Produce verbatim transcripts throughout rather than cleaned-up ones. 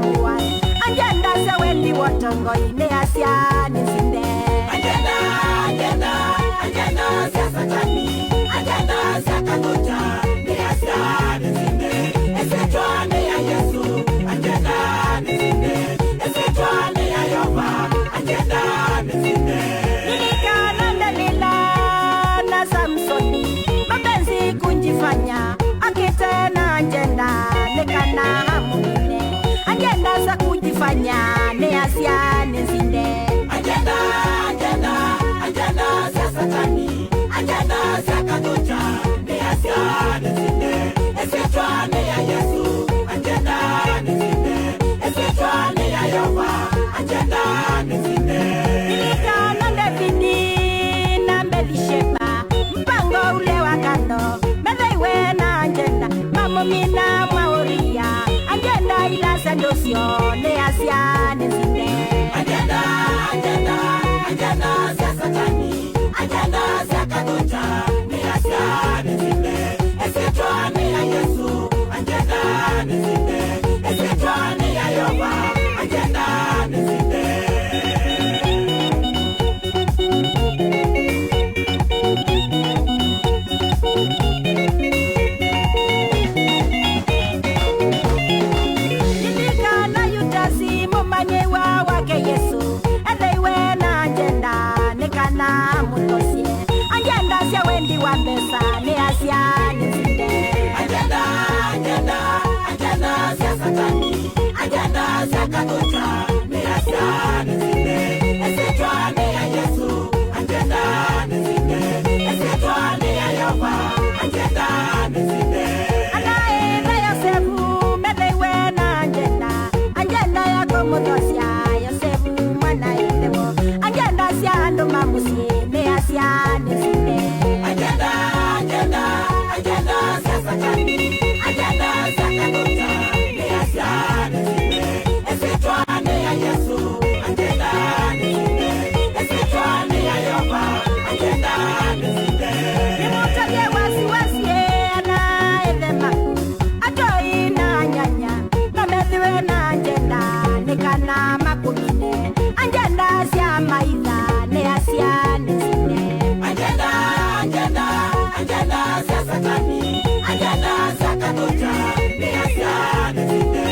Angenda sya wendi wa ũtongoi nĩ asya nĩsinde. Angenda, angenda, angenda sya Satani, angenda sya kathũkya nĩ asya nĩsinde. Ĩsyĩtwanĩ ya Yesũ, angenda nĩsinde. Ĩsyĩtwanĩ ya Yeova, angenda nĩsinde. Lilikana Delila na Samsoni, mapenzi kujifanya, akĩte na angenda nĩ kana amũmine. Angenda za kujifanya nĩ asya nĩsinde. Angenda, angenda, angenda sya Satani, angenda sya kathũkya nĩ asya nĩsinde. Ĩsyĩtwanĩ ya Yesũ, angenda nĩsinde. Ĩsyĩtwanĩ ya Yeova, angenda nĩsinde. Lilikana Ndevindi na Mbathisheba, mpango ũla wa kando, methĩiwe na angenda, mamũmina mwa Uria. Angenda ilasya ndũsyo nĩ asya nĩsinde. Angenda, angenda, angenda sya Satani, angenda sya kathũkya nĩ asya nĩsinde. Ĩsyĩtwanĩ ya Yesũ, angenda nĩsinde. Ĩsyĩtwanĩ ya Yeova, angenda nĩsinde. Lilikana Yutasi, mũmanyĩw'a wake Yesũ, ethĩiwe na angenda nĩ kana amũthosye. Angenda sya wendi wa mbesa nĩ asya nĩsinde. Angenda, angenda, angenda sya Satani, angenda sya kathũkya nĩ asya nĩsinde. Ĩsyĩtwanĩ ya Yesũ, angenda nĩsinde. Ĩsyĩtwanĩ ya Yeova, angenda nĩsinde. Ana-a-ĩthe Yosevu methĩiwe na angenda, angenda ya kũmũthosya Yosevu mwana-a-ĩthe woo. Angenda sya andũ ma mũsyĩ nĩ asya nĩsinde. Angenda, angenda, angenda sya Satani, angenda sya kathũkya nĩ asya nĩsinde. Ĩsyĩtwanĩ ya Yesũ, angenda nĩsinde. Ĩsyĩtwanĩ ya Yeova, angenda nĩsinde. Nĩmũtavye wasiwasi, ana-a-ĩthe maku, atoi na anyanya, no methĩwe na angenda nĩ kana makũmine. Angenda sya maitha nĩ asya nĩsinde. Angenda, angenda, angenda sya Satani, angenda sya kathũkya nĩ asya nĩsinde.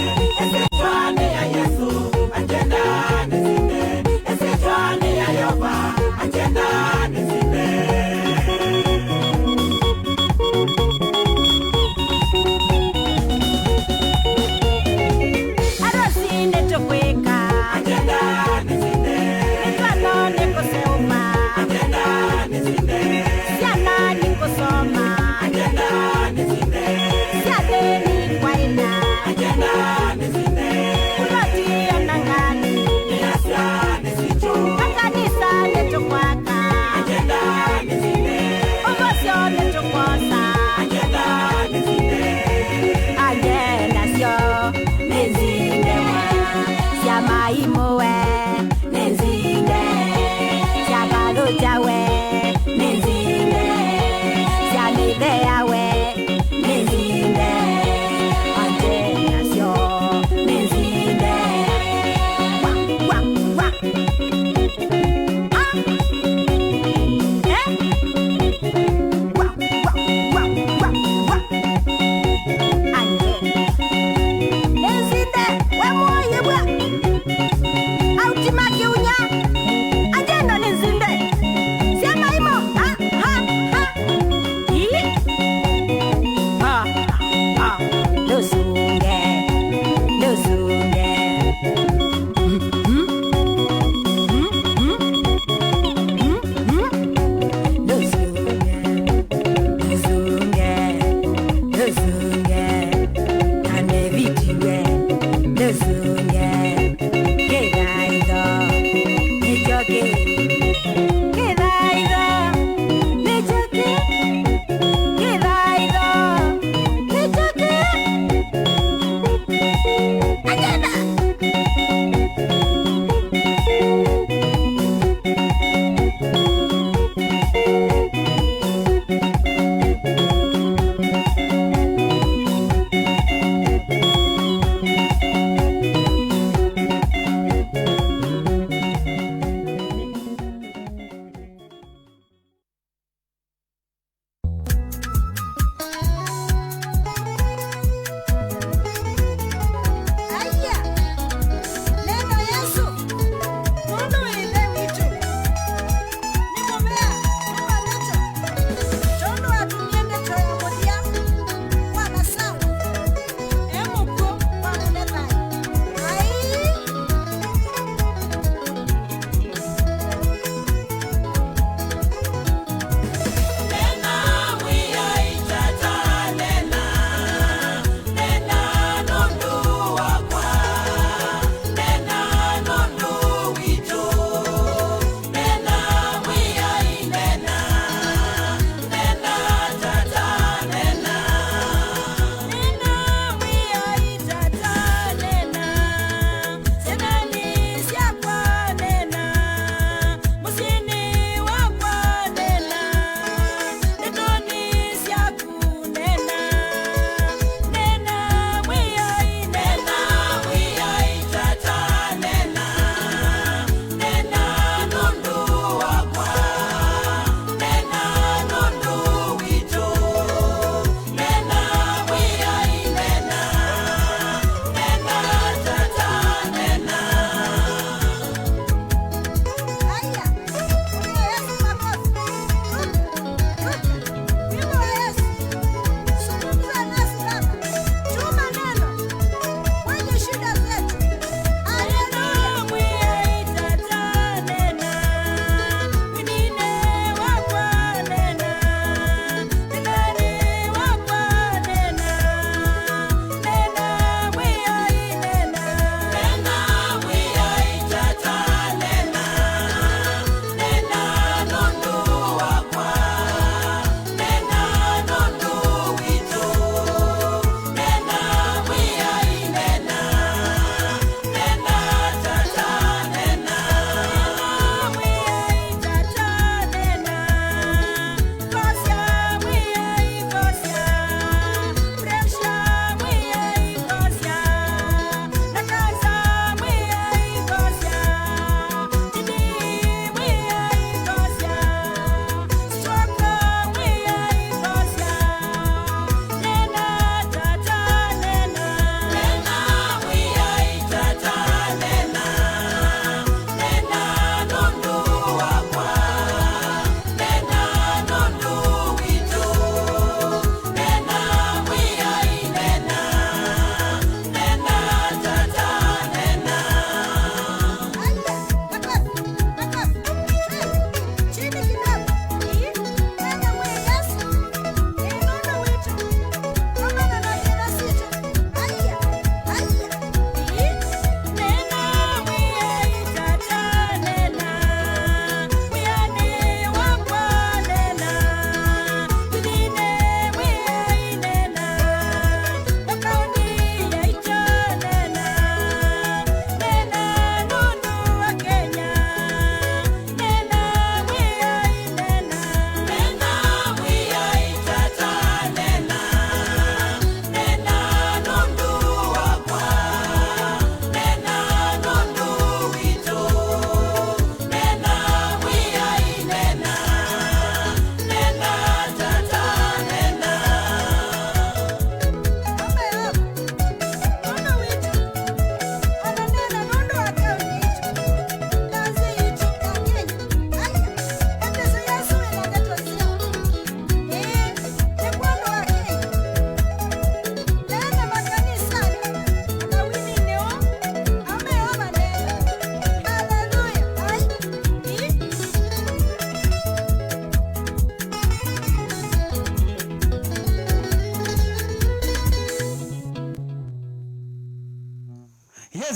Ĩsyĩtwanĩ ya Yesũ, angenda nĩsinde. Ĩsyĩtwanĩ ya Yeova, angenda nĩsinde. Arosi nĩtũkwĩka. Angenda nĩsinde. Mĩtano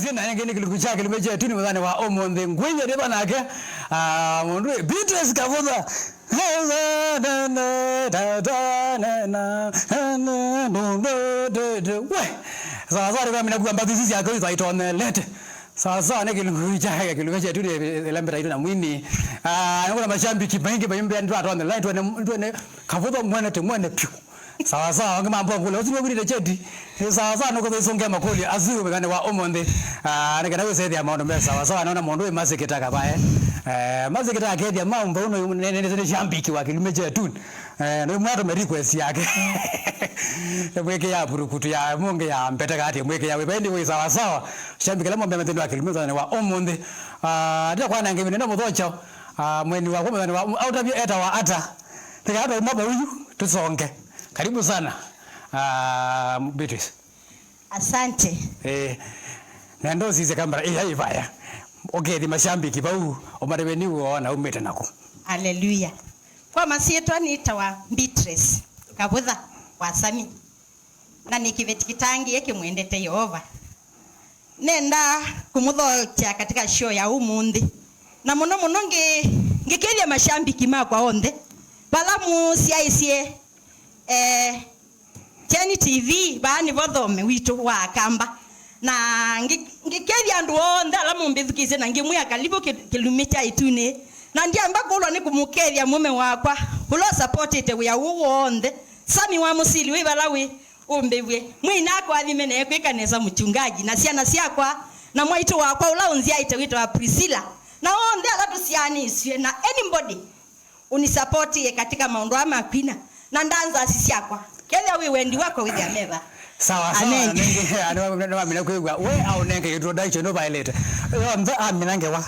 Tena ĩngĩ nĩ kĩlungu kya kĩlungu kya ĩtunĩ mũthenya wa ũmũnthĩ. Ngwĩny'a nĩ vanake, ah, mũndũ wĩ Beatrice Kavutha. We, sawa sawa, nĩkwamina kuwa mbathi isu syake itwaitonyelete. Sawa sawa, nĩ kĩlungu kya kĩlungu kya ĩtunĩ ĩla mbetaitũ na mwini. Ah, nĩkũna mashambiki maingĩ maimbe ndwatonyela, twene, twene Kavutha mwene, tĩ mwene piũ. Sawa sawa, angĩ mambo kule. Ũsu nĩwĩw'ĩte Cheti. Ĩ, sawa sawa, nũkũtha isunge makũlyo asu mũthenya wa ũmũnthĩ. Ah, nĩ kana wĩsethĩa maũndũ me sawa sawa, naona mũndũ wĩ masikita kavae. Eh, masikita akethĩa maũndũ nĩ, nĩ, nĩ, nĩ shambiki wa kĩlungu kya ĩtunĩ. Eh, nĩ mwato me request yake. Mwĩkĩa purukutu ya mũngĩ ya mbete kati mwĩkĩa wĩ baindi wĩ sawa sawa. Shambiki la mũmbea methĩni wa kĩlungu mũthenya wa ũmũnthĩ. Ah, ndio kwana ngĩmine na mũthocho. Ah, mweni wakwa mũthenya wa, autavyo etawa ata? Tega hata umaba huyu, tusonge. Karibu sana. Ah, Beatrice. Asante. Eh, na ndo sisi kamera, eh, hai vaya. Okay, the mashambiki vau, umarebe ni uona umĩte naku. Hallelujah. Kwa masyĩtwa nĩtawa Beatrice Kavutha wa Sami. Na nĩ kĩveti kĩtangĩĩe kĩmwendete Yeova. Nenda kũmũthokya katika show ya ũmũnthĩ. Na mũno mũno ngĩ-, ngĩkĩlya mashambiki makwa onthe. Vala mũsyaĩsye, eh, Kyeni T V, vaa nĩvo thome witũ wa Akamba. Na ngĩ-, ngĩkethya andũ onthe ala mũmbĩthukĩĩsye na ngĩmwĩa kalivu kĩ-, kĩlungu kya ĩtunĩ. Na ndyamba kũlwa nĩ kũmũkethya mũme wakwa, ũla ũsapotĩte wĩa ũũ w'onthe. Sami wa Mũsili wĩ vala wĩ, ũmbĩw'e. Mwĩai nakũathime na ekwĩka nesa mũchungaji, na syana syakwa, na mwaitũ wakwa ũla ũnzyaĩte wĩtawa Priscilla, na onthe ala tũsyaanĩsw'e, na anybody ũnisapotĩe katika maũndũ aa ma kwina, na ndanzasi syakwa. Kethĩa wĩ wendi wakwa wĩthĩa meva. Sawa, sawa, amen. Nĩngĩ, nĩwamina kwĩw'a. We aũnenge introduction ũvaĩlĩte. Yonthe amina ngewa.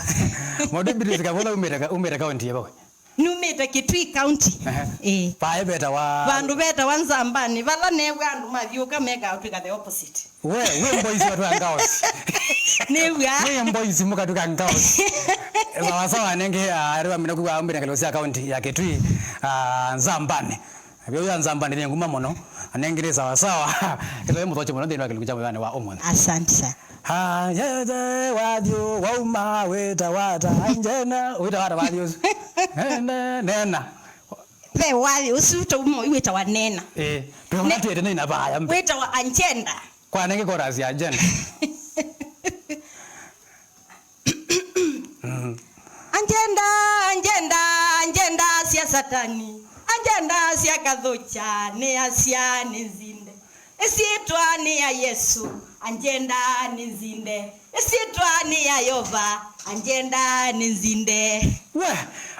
Mũndũ Beatrice Kavutha umĩte ka-, umĩte kaunti yĩva we? Numĩte Kitui County. Ehe. Ĩĩ. Vaĩ vetawa? Vandũ vetawa Nzambani, vala neew'a andũ mathyũka mekaa ũtwĩka the opposite. We, we mboisi watu wa ngaosi. Nĩw'a. We mboisi mukatuka ngaosi. Sawa sawa, nenge, ah, ari wamina kuwa ambira kalo sia county ya Kitui, ah, Nzambani. Vyo ya Nzambani ni nguma mũno. Anengire sawa sawa. Kilo mũthoche mũno nthĩnĩ wa kĩlungu kya mũthenya wa ũmũnthĩ. Asante sana. Ah, yete, wathi, wauma, wĩta, wata, anjena, wĩta, wata, wathi ũsu. Nena, nena. Ve wathi ũsu, tauma, wĩtawa nena. Eh, tuonatete nĩ na vaya mbe. Wĩtawa agenda. Kwa nenge chorus ya agenda. Mhm. Agenda, agenda, agenda sya Satani. Agenda sya kathũkya, nĩ asya, nĩ nzinde. Ĩsyĩtwa nĩ ya Yesũ, agenda nĩ nzinde. Ĩsyĩtwa nĩ ya Yeova, agenda nĩ nzinde. We,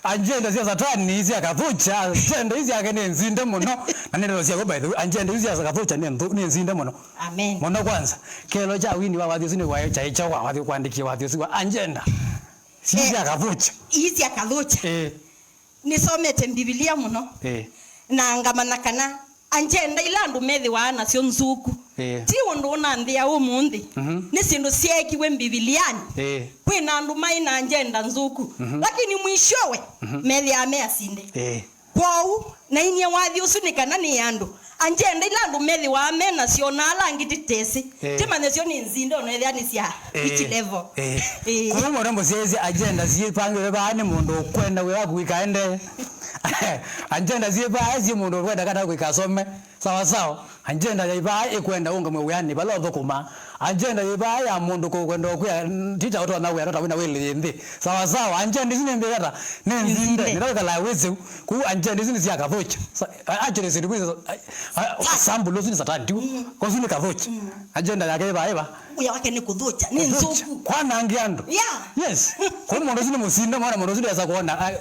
agenda sya Satani sya kathũkya, agenda isu syake nĩ nzinde mũno. Na nĩ ndeto syaku, by the way, agenda isu sya kathũkya nĩ nthũ-, nĩ nzinde mũno. Amen. Mũno kwanza, kĩeleelo kya wini wa wathi ũsu nĩ waĩ kyaĩ kyaũ wa wathi ũkwandĩkie wathi ũsu wa agenda? Si, eh, sya kathũkya. Ii sya kathũkya. Eh. Nĩsomete Mbivilia mũno. Eh. Na ngamanya kana agenda ila andũ methĩwaa nasyo nzũku, eh, ti ũndũ ũnanthĩa ũmũnthĩ. Mhm. Nĩ syĩndũ syeekiwe Mbivilianĩ. Eh. Kwĩna andũ maĩ na agenda nzũku. Mhm. Lakini mwishowe, mhm, methĩaa me asinde. Eh. Kwoou, nainie wathi ũsu nĩ kana nĩ andũ. Agenda ila andũ methĩwaa me nasyo na ala angĩ tĩtesĩ. Eh. Tĩmanye syo nĩ nzinde ona ethĩa nĩ sya, eh, which level. Eh. Eh. Kwoou mũndũ mũsyaĩĩsya agenda syĩpangĩwe vaa nĩ mũndũ ũkwenda wĩa waku wĩkaende. Agenda syĩ vaa syĩ mũndũ ũkwenda kata kwĩka asome. Sawa sawa. Agenda ya ivaa ĩkwenda ũngamwe wĩanĩ vala ũthũkũma. Agenda ya ivaa ya mũndũ kũkwenda ũkwĩa, mm, tita ũtonya wĩa nota wĩna wĩlĩ yĩ nthĩ. Sawa sawa. Agenda isu nĩ mbĩkata. Nĩ nzinde. Nzinde. Nĩla wĩkalaa wĩseu. Kũu agenda isu nĩ sya kathũkya. Sa-, a-, actually, sindu kwĩ, a-, a-, sample ũsu nĩ Satani, tiw'o? Mm. Kosu nĩ kathũkya. Mm. Agenda yake ĩva, ĩva? Wĩa wake nĩ kũthũkya, nĩ nzũku. Kwanange andũ. Yeah. Yes. Kwa mũndũ ũsu nĩ mũsinde, mwana mũndũ ũsu ndesa kuona, a,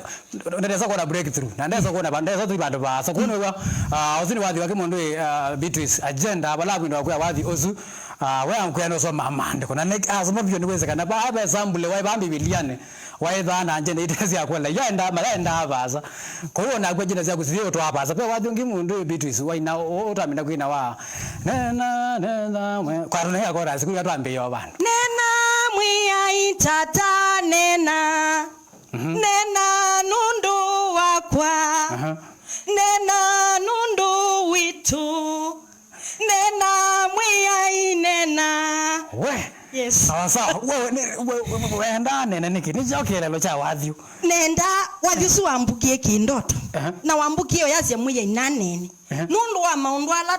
ndesa kuona breakthrough. Na ndesa kuona, ndesa tu vandũ va. So, kuona wa, ah, ũsu nĩ wathi wake mũndũ, ah, Beatrice agenda, bala vindo kwa wathi ũsu, ah, we ankwenda ũsoma maandĩko. Na nĩ, asoma vyo nĩ wezekana. Ba, ba sample wa, ba Bibiliani. Waĩthaa na agenda ite sya kwela, yaenda, mayaenda avasa. Kwoou o naku agenda syaku sithiĩ ũtwaa avasa. Ve wathi ũngĩ mũndũ Beatrice waina ũ-, ũtamina kwina wa. Nena, nena, mwe-, kwa tũnenga chorus, kũu twambĩĩa o vandũ. Nena, Mwĩai Tata, nena. Mhm. Nena nũndũ wakwa. Aha. Nena nũndũ witũ. Nena, Mwĩai, nena. We. Sawa sawa. Wewe, ni, we, we, we, wenda nene nĩkĩ? Nĩ kyaũ kĩeleelo kya wathi ũ? Nenda wathi ũsu wambukie kĩndoto. Ehe. Na wambukie ũyasya Mwĩai nanene. Ehe. Nũndũ wa maũndũ ala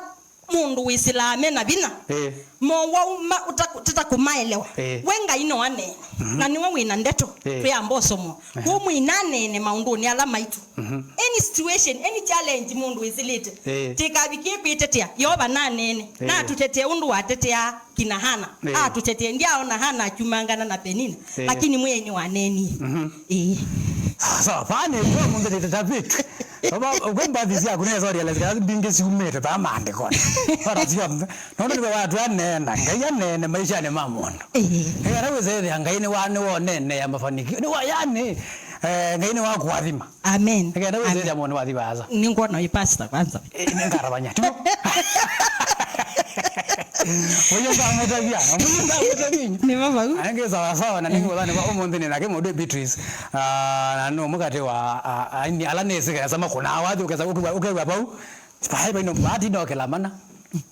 mũndũ wĩsĩlaa me na vinya, ĩĩ, mowau ma-, ũta-, tũtakũmaelewa. Ĩĩ. We Ngai no aneene. Mhm. Na nĩwe wĩ na ndeto, ĩĩ, twĩamba ũsomwa. Ehe. Kwoou Mwĩai nanene maũndũnĩ ala maitũ. Mhm. Any situation, any challenge mũndũ wĩsĩlĩte, ĩĩ, tĩkavikie kwĩtetea, Yeova nanene. Ĩĩ. Na atũtetee ũndũ watetea kina Hana. Ĩĩ. Atũtetee, ndyaona Hana akyumangana na Penina, ĩĩ, lakini Mwĩai nĩwaneenie. Mhm. Ĩĩ. Sawa, vaa nĩ kwa mũndũ nĩ tata big. Baba, kwa mbathi syaku nĩ sorry, lazima mbingĩ siumĩte vaa maandĩkoni. Bara sio. No ndio watu anena, Ngai anene maisha nĩ ma mũndũ. Ĩĩ. Ĩĩ, ara wĩsethĩa Ngai nĩ wa, nĩ wonene ya mafanikio. Nĩ wa, yani, eh, Ngai nĩ wa kũathima. Amen. Nĩkenda wĩsĩthya mũndũ wathi vaasa. Nĩngwona wĩ pastor kwanza. Eh, nĩngaravany'a, timo? Ũyũ ngamũtavya, ũyũ ngamũtavya. Nĩ vavau. Angĩ sawa sawa, na nĩngũthanĩka ũmũnthĩ nĩ nake mũndũ Beatrice. Ah, na nĩ ũmwe katĩ wa, ah, aini ala nĩsĩ kesa makũnaa wathi ũkesa ũkew'a, ũkew'a vau. Vai vaino vati no kĩla mana.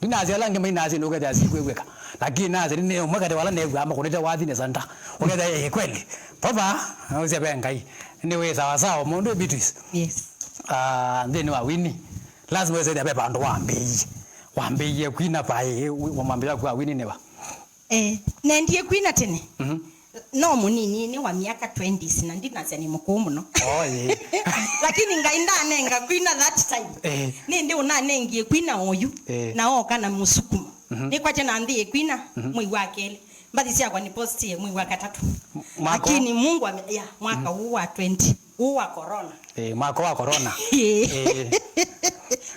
Ndinasya ala angĩ mainasya nũkethĩa sikwĩw'ĩka. Lakini nasya nĩ ũmwe katĩ wala new'aa makũnĩte wathi nĩ sanda. Ũkethĩa, "Eh, kweli. Papa, nausia ve Ngai. Nĩ wĩ sawa sawa, mũndũ Beatrice." Yes. Ah, nthĩnĩ wa wini, lazima wĩsethĩa ve vandũ wambĩĩie. Wambĩĩie kwina vai, wamwambĩĩa kwa wini nĩ va? Eh, nendie kwina tene. Mhm. No mũnini nĩ wa myaka twenties na ndinasya nĩ mũkũũ mũno. Oh, ĩĩ. Lakini Ngai ndanenga kwina that time. Eh. Nĩndĩ ũnanengie kwina oyu. Eh. Na oka na mũsukumo. Mhm. Nĩkwatya na nthĩ kwina, mhm, mwei wa kelĩ. Mbathi syakwa nĩ postie mwei wa katatũ. Mwaka? Lakini Mungu ame-, ya, mwaka, mm, huu wa twenty. Huu wa corona. Eh, mwaka wa corona. Eh. Eh.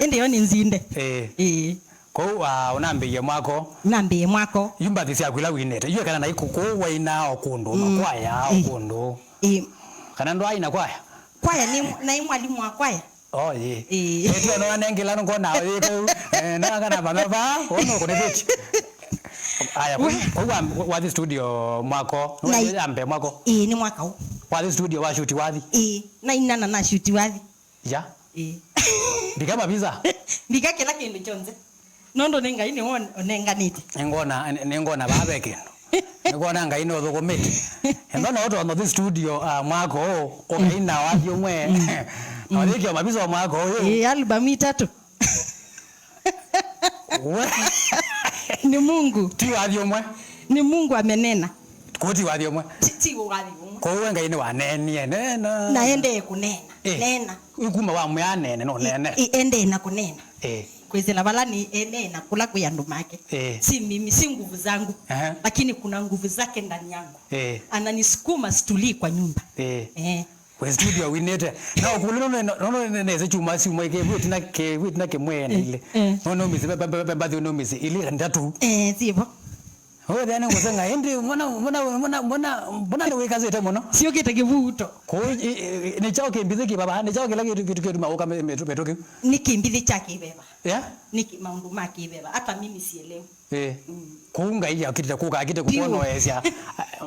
Ĩndĩ yo nĩ nzinde. Eh. Eh. Kwoou, ah, ũnambĩie mwako. Nambĩie mwako. Yu mbathi syaku ila winĩte. Yu ekana na iku kũu wainaa o kũndũ, mm, makwaya o, ĩĩ, kũndũ. Ĩĩ. Kana ndwaaina kwaya? Kwaya nĩ, naĩ mwalimu wa kwaya. Oh, ĩĩ. Ĩĩ. Ĩĩ, tu no anengela ngona wĩ kũu. Eh, na kana vana va, ono kũnĩthĩti. Aya, kwoou, we, kwoou wa, wathi studio mwako. Na i- Ambe mwako. Ĩĩ, nĩ mwaka ũũ. Wathi studio wa shoot wathi. Ĩĩ, na inana na shoot wathi. Ya? Ĩĩ. Mbika mavisa? Mbika kĩla kĩndũ kyonthe. Nũndũ nĩ Ngai nĩwe ũnenganĩte. Nĩngona, nĩngona vaa ve kĩndũ. Nĩkwona Ngai nũthũkũmĩte. Endo no ũtonya thi studio, ah, mwaka ũũ, ũkaina wathi ũmwe. Mm. Na ũyĩkĩa mavisa o mwaka ũyũ. Ĩĩ, album itatũ. We. Nĩ Mungu. Ti wathi ũmwe. Nĩ Mungu amenena. Kũu ti wathi ũmwe. Ti, ti wathi ũmwe. Kũu we Ngai nĩwaneenie, nena. Na endee kũneena. Eh. Neena. Yu kuma wamwĩa aneene, no neene. I, i, endee na kũneena. Eh. Kwĩsĩla vala nĩ eneena kũla kwĩ andũ make. Eh. Si mimi, si nguvu zangu. Aha. Lakini kuna nguvu zake ndani yangu. Eh. Ananisukuma situlii kwa nyumba. Eh. Eh. We studio winĩte. Na ũkũlĩ nono, nono nese chuma, chuma kĩwĩtina, kĩwĩtina kĩmwe na ilĩ. Eh. Nono misi, mbathi nono misi ilĩ ndatũ. Eh, sivo. Wewe thani ngũsenga, ĩndĩ mbona, mbona, mbona, mbona nĩ wĩkasĩte mũno? Siũkĩte kĩvuto. Kũu, i, i, nĩ kyaũ kĩmbithĩ kĩvava? Nĩ kyaũ kĩla kĩtu, kĩtu, kĩtuma ũka me-, metu, metu kĩu? Nĩ kĩmbithĩ kya kĩveva. Yeah? Nĩ kĩ-, maũndũ ma kĩveva. Hata mimi sielewi. Eh. Mm. Kũu Ngai akĩte kũka, akĩte kũkwonoesya,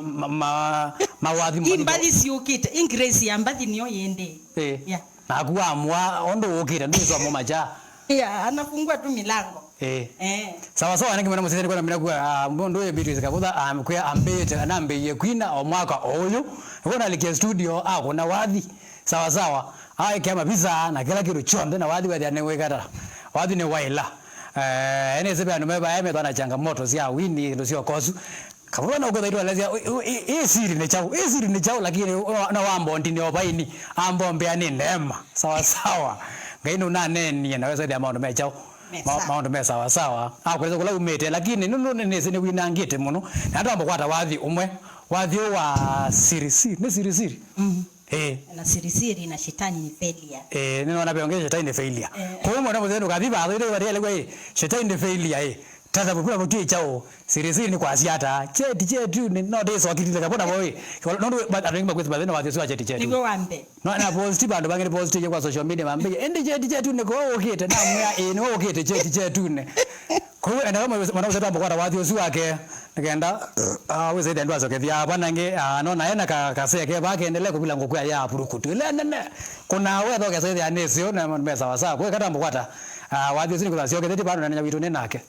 ma, ma, mawathi. I mbathi siũkĩte, i grace ya mbathi nĩyo yĩendee. Eh. Yeah. Naku wamũa, ũndũ ũkĩte, ndwĩsoma macha. Yeah, anafungua tu milango. Eh. Eh. Sawa sawa, nĩkĩ mwana mũsisya nĩkwona mina kuwa, ah, mũndũ ũyũ Beatrice Kavutha, ah, kwĩa ambĩĩte, anambĩĩie kwina o mwaka o ũyũ. Nĩwona alikia studio, akũna wathi. Sawa sawa. Aĩkĩa mavisa na kĩla kĩndũ kyonthe na wathi wethĩa nĩ wĩkatala. Wathi nĩ waĩla. Eh, ene ĩsĩ ve andũ me vae methwa na changamoto sya wini, kĩndũ sya ũkosu. Kavutha no kwĩtha itwelesya, ĩ, ĩ, ĩ, ĩ siri nĩ kyaũ? Ĩ siri nĩ kyaũ? Lakini no, no wambondi nĩ ovaini. Ambombea nĩ neema. Sawa sawa. Ngai nũnaneenie na wesethĩa maũndũ me kyaũ? Me ma-, sawa. Maũndũ me sawa sawa. Akwelesya kũla umĩte, lakini nũndũ nĩ, nĩsĩ nĩwinangĩte mũno. Na twamba kwata wathi ũmwe. Wathi ũũ wa siri siri. Nĩ siri siri? Mm. Eh. Na siri siri na shetani ni failure. Eh, nĩnona ve ũngĩ shetani nĩ failure. Eh. Kwoou mwana mũthĩnũ kathi vatho ĩthe vatĩele kwa, eh, shetani nĩ failure, eh. Tata vukula vuti chao. Siri siri nĩ kwasya ata? Cheti chetu nĩ no ndĩsokitile kapona boy. Nũndũ andũ aingĩ makwĩsĩ mathĩna wa thĩsu wa cheti chetu. Nĩguo wambe. No, na posti vandũ vangĩ nĩ posti kwa social media mambĩie, "Ĩndĩ cheti chetu nĩ kũũ ũkĩte?" Namwĩa, "Ĩĩ, nĩwe ũkĩte cheti chetunĩ." Kwoou enda kama mwana ũcio twamba kwata wathi ũsu wake, nĩkenda, ah, wĩsĩthĩa ndwasokethya. Vana angĩ, ah, nona ena ka, kaseke vake, endelee kũvila ngũkũ ya purukutu. Ile nene, kuna wetho kesethĩa nĩsĩ, na me sawa sawa. Kwoou katamba kwata, ah, wathi ũsu nĩkũthasya ũkethĩti vano na nenya witũ nĩ nake.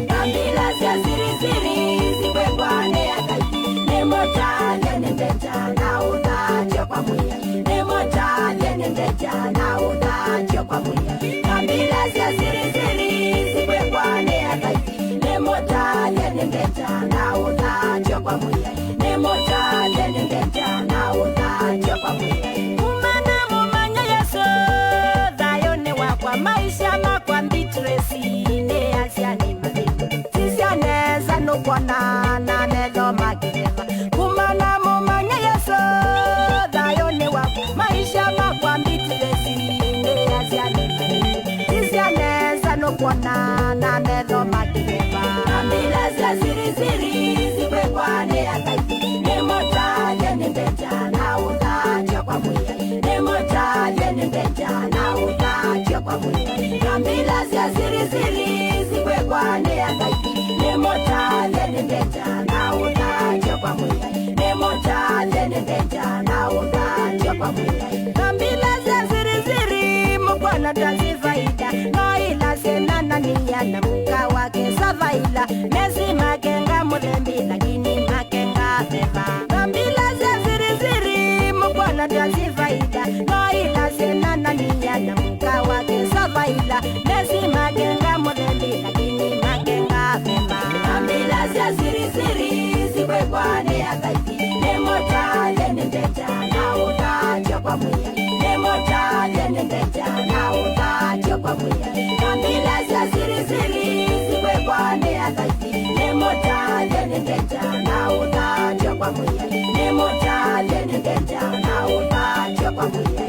Nambila sya siri siri sikwĩkwa nĩ Akai, nĩmũtalye nĩ ndeto na ũthatyo kwa Mwĩai, nĩmũtalye nĩ ndeto na ũthatyo kwa Mwĩai. Nambila sya siri siri sikwĩkwa nĩ Akai, nĩmũtalye nĩ ndeto na ũthatyo kwa Mwĩai, nĩmũtalye nĩ ndeto na ũthatyo kwa Mwĩai. Kuma namũmanya Yesũ, thayũnĩ wakwa, maisha makwa mbitĩsĩ nĩ asya nĩ mathĩna. Sisya nesa nũkwona na metho ma kĩveva. Kuma namũmanya Yesũ, thayũnĩ wakwa, maisha makwa mbitĩsĩ nĩ asya nĩ mathĩna. Sisya nesa nũkwona na metho ma kĩveva. Nambila sya siri siri sikwĩkwa nĩ Akai, nĩmũtalye nĩ ndeto na ũthatyo kwa Mwĩai, nĩmũtalye nĩ ndeto na ũthatyo kwa Mwĩai. Nambila sya siri siri sikwĩkwa nĩ Akai, nĩmũtalye nĩ ndeto na ũthatyo kwa Mwĩai, nĩmũtalye nĩ ndeto na ũthatyo kwa Mwĩai. Nambila sya siri siri mũkwona ta si faida, no ila syĩnanania na mũka wake Savaila, mesi makenga mũthembi, lakini makenga veva. Nambila sya siri siri mũkwona ta si faida, no ila syĩnanania na mũka wake Savaila, mesi makenga mũthembi, lakini makenga veva. Nambila sya siri siri sikwĩkwa nĩ Akai, nĩmũtalye nĩ ndeto na ũthatyo kwa Mwĩai, nĩmũtalye nĩ ndeto na ũthatyo kwa Mwĩai. Nambila sya siri siri sikwĩkwa nĩ Akai, nĩmũtalye nĩ ndeto na ũthatyo kwa Mwĩai, nĩmũtalye nĩ ndeto na ũthatyo kwa Mwĩai.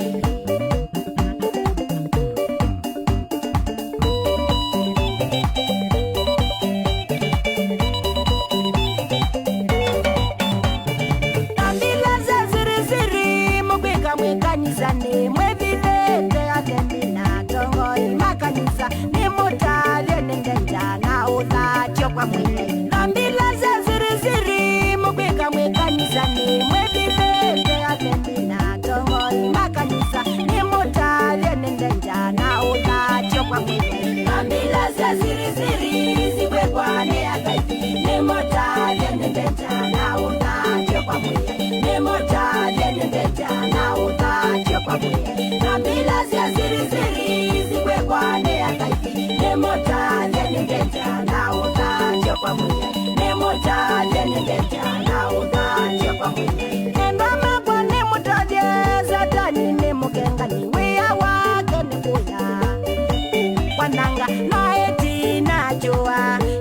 Nambila sya siri siri mũkwĩka mwĩ kanisanĩ, mwĩvithĩte athembi na atongoi ma kanisa, nĩmũtalye nĩ ndeto na ũthatyo kwa Mwĩai. Nambila sya siri siri mũkwĩka mwĩ kanisanĩ, mwĩvithĩte athembi na atongoi ma kanisa, nĩmũtalye nĩ ndeto na ũthatyo kwa Mwĩai. Nambila sya siri siri sikwĩkwa nĩ Akai, nĩmũtalye nĩ ndeto na ũthatyo kwa Mwĩai, nĩmũtalye nĩ ndeto na ũthatyo kwa Mwĩai. Nambila sya siri siri sikwĩkwa nĩ Akai, nĩmũtalye nĩ ndeto na ũthatyo kwa Mwĩai, nĩmũtalye nĩ ndeto na ũthatyo kwa Mwĩai. Endwa makwa, nĩmũtavye, Satani nĩ mũkengani, wĩa wake nĩ kũya kwananga, no ĩtina kyũa.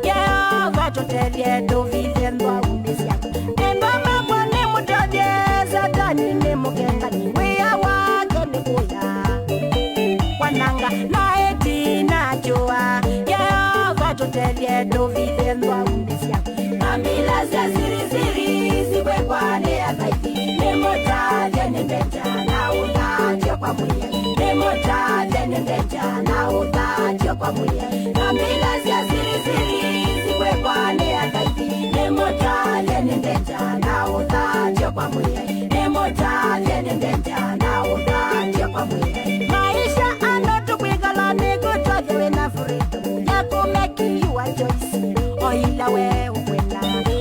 Yeova tũtethye, tũvithye nthwaunĩ syaku. Endwa makwa, nĩmũtavye, Satani nĩ mũkengani, wĩa wake nĩ kũya kwananga, no ĩtina kyũa. Yeova tũtethye, tũvithye nthwaunĩ syaku. Nambila sya siri siri sikwĩkwa nĩ Akai, nĩmũtalye nĩ ndeto na ũthatyo kwa Mwĩai, nĩmũtalye nĩ ndeto na ũthatyo kwa Mwĩai. Nambila sya siri siri sikwĩkwa nĩ Akai, nĩmũtalye nĩ ndeto na ũthatyo kwa Mwĩai, nĩmũtalye nĩ ndeto na ũthatyo kwa Mwĩai. Maisha ano tũkwĩkala nĩkw'o twathe wĩna freedom ya kũ make your choice o ila we ũkwenda.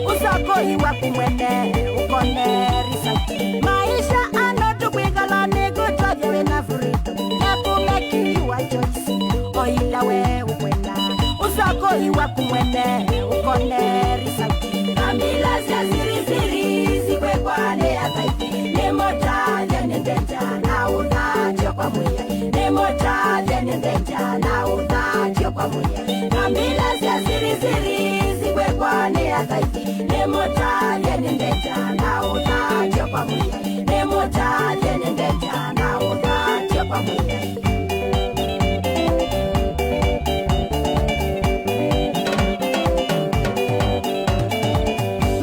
Ũsakũi waku mwene ũkone result. Maisha ano tũkwĩkala nĩkw'o twathe wĩna freedom ya kũ make your choice o ila we ũkwenda. Ũsakũi waku mwene ũkone result. Nambila sya siri siri sikwĩkwa nĩ Akai, nĩmũtalye nĩ ndeto na ũthatyo kwa Mwĩai, nĩmũtalye nĩ ndeto na ũthatyo kwa Mwĩai. Nambila sya siri siri sikwĩkwa nĩ Akai, nĩmũtalye nĩ ndeto na ũthatyo kwa Mwĩai, nĩmũtalye nĩ ndeto na ũthatyo kwa Mwĩai.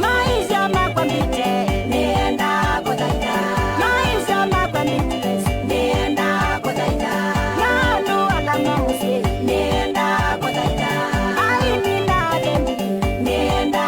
Maisha makwa mbite, nĩenda kũthaitha. Maisha makwa mbite, nĩenda kũthaitha. Na andũ ala ma mũsyĩ, nĩenda kũthaitha. Aini na athembi, nĩenda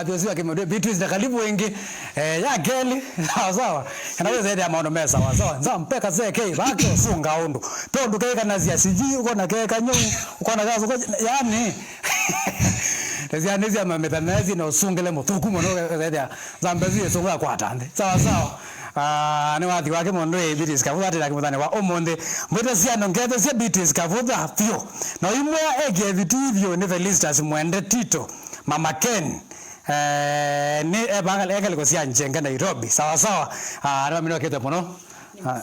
Athi ũsu akĩmwĩtwa Beatrice na karibu ĩngĩ, eh, ya kelĩ, sawa sawa. Kana wĩsethĩa maũndũ me sawa sawa. Nza mpeka ze kei, vake ũsunga ũndũ. Pe ũndũ kekanasya siji, ũkona keka nyau, ũkona kasuka, yani. Nĩsya, nĩsya mamĩtha mezi na ũsungĩle mũthuku mũno, wĩsethĩa. Nza mbezu yĩsunga kwata nthĩ. Sawa sawa. Ah, nĩ wathi wake mũndũ ĩ Beatrice Kavutha atĩla kĩmũthane wa ũmũnthĩ. Mwĩte syano ngethe sya Beatrice Kavutha vyũ. Na imwe ekie vitu ivyo nĩ Felicitas Mwende Tito, Mama Ken. Eh, nĩ ebanga ekalĩko sya Njenga Nairobi. Sawa sawa. Ah, nĩmaminokete mũno. Ah,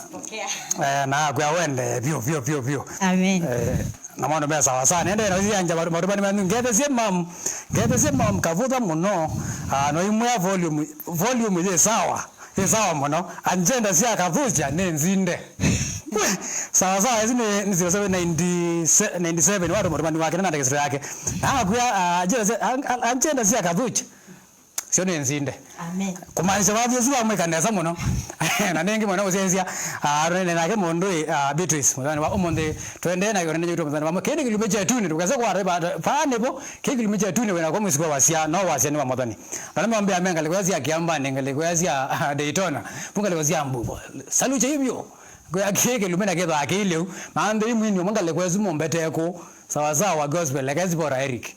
eh, na akwĩa wende vyũ vyũ vyũ vyũ. Amen. Eh, na maũndũ me sawa sawa. Nende na ya nja maũndũ manyu. Ngethe sya mam. Ngethe sya mam Kavutha mũno. Ah, no imwe volume volume yĩ sawa. Ĩ sawa mũno. Agenda sya Kathũkya nĩ nzinde. Sawa sawa, ĩsu nĩ, nĩ zero seven ninety, ninety-seven, watũma ũtũmani wake na ndagĩsĩro yake. Na akwĩa, ah, agenda sya, an-, an-, agenda sya Kathũkya syo nĩ nzinde. Amen. Kũmaanisha wathi ũsu wamwĩka nesa mũno. Na nĩngĩ mũno ũsenzia, ah, nene nake mũndũ ĩ, ah, Beatrice, mũthenya wa ũmũnthĩ, twendee na kĩonene kyetu mũthenya wa mũthenya. Kĩĩ nĩ kĩlumi kya ĩtunĩ, ndũkese kwa reba, paa nĩvo, kĩĩ kĩlumi kya ĩtunĩ wĩna kwa mũisiko wasya, no wasya nĩ wa Mwathani. Na nĩmambĩa me ngalĩko sya Kĩambani, ngalĩko sya Daytona, vu ngalĩko sya Mbuvo. Salu kya ivyo. Kwĩa kĩĩ kĩlumi na kĩthwaa kĩilĩu. Maambĩi mwini ũmwe ngalĩko ĩsu mũmbete kũ. Sawa sawa wa gospel, like esi bora Eric.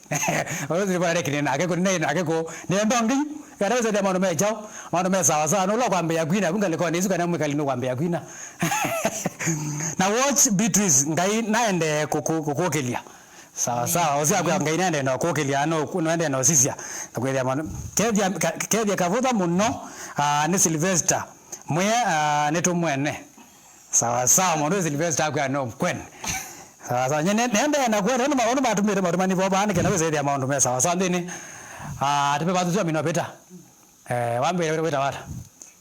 Oro si bora Eric nĩ nake kũ, nĩ nake kũ. Nĩ ndongi. Kana wĩsethĩa maũndũ me kyaũ, maũndũ me sawa sawa. Nũla kwambĩa kwina, vu ngalĩko nĩ ĩsu kana mwĩkali nĩ kwambĩa kwina. Na watch Beatrice, Ngai naende kũkũ-, kũkũkĩlya. Sawa sawa, ũsya kwa Ngai nende no kũkĩlya, no, no ende no sisya. Na kwĩthĩa mwana. Kethia, ka-, kethia Kavutha mũno, ah, nĩ Sylvester. Mwe, ah, nĩ tũmwene. Sawa sawa, mũndũ Sylvester akwĩa no kwene. Sawa sawa, nyene nende na kwene, no maũndũ matumĩte maũndũ manivo baa nĩ kenda wĩsethĩa maũndũ me sawa sawa nthĩnĩ. Ah, tipe bathu sio minopita. Eh, wambĩrĩe wĩtawa ata?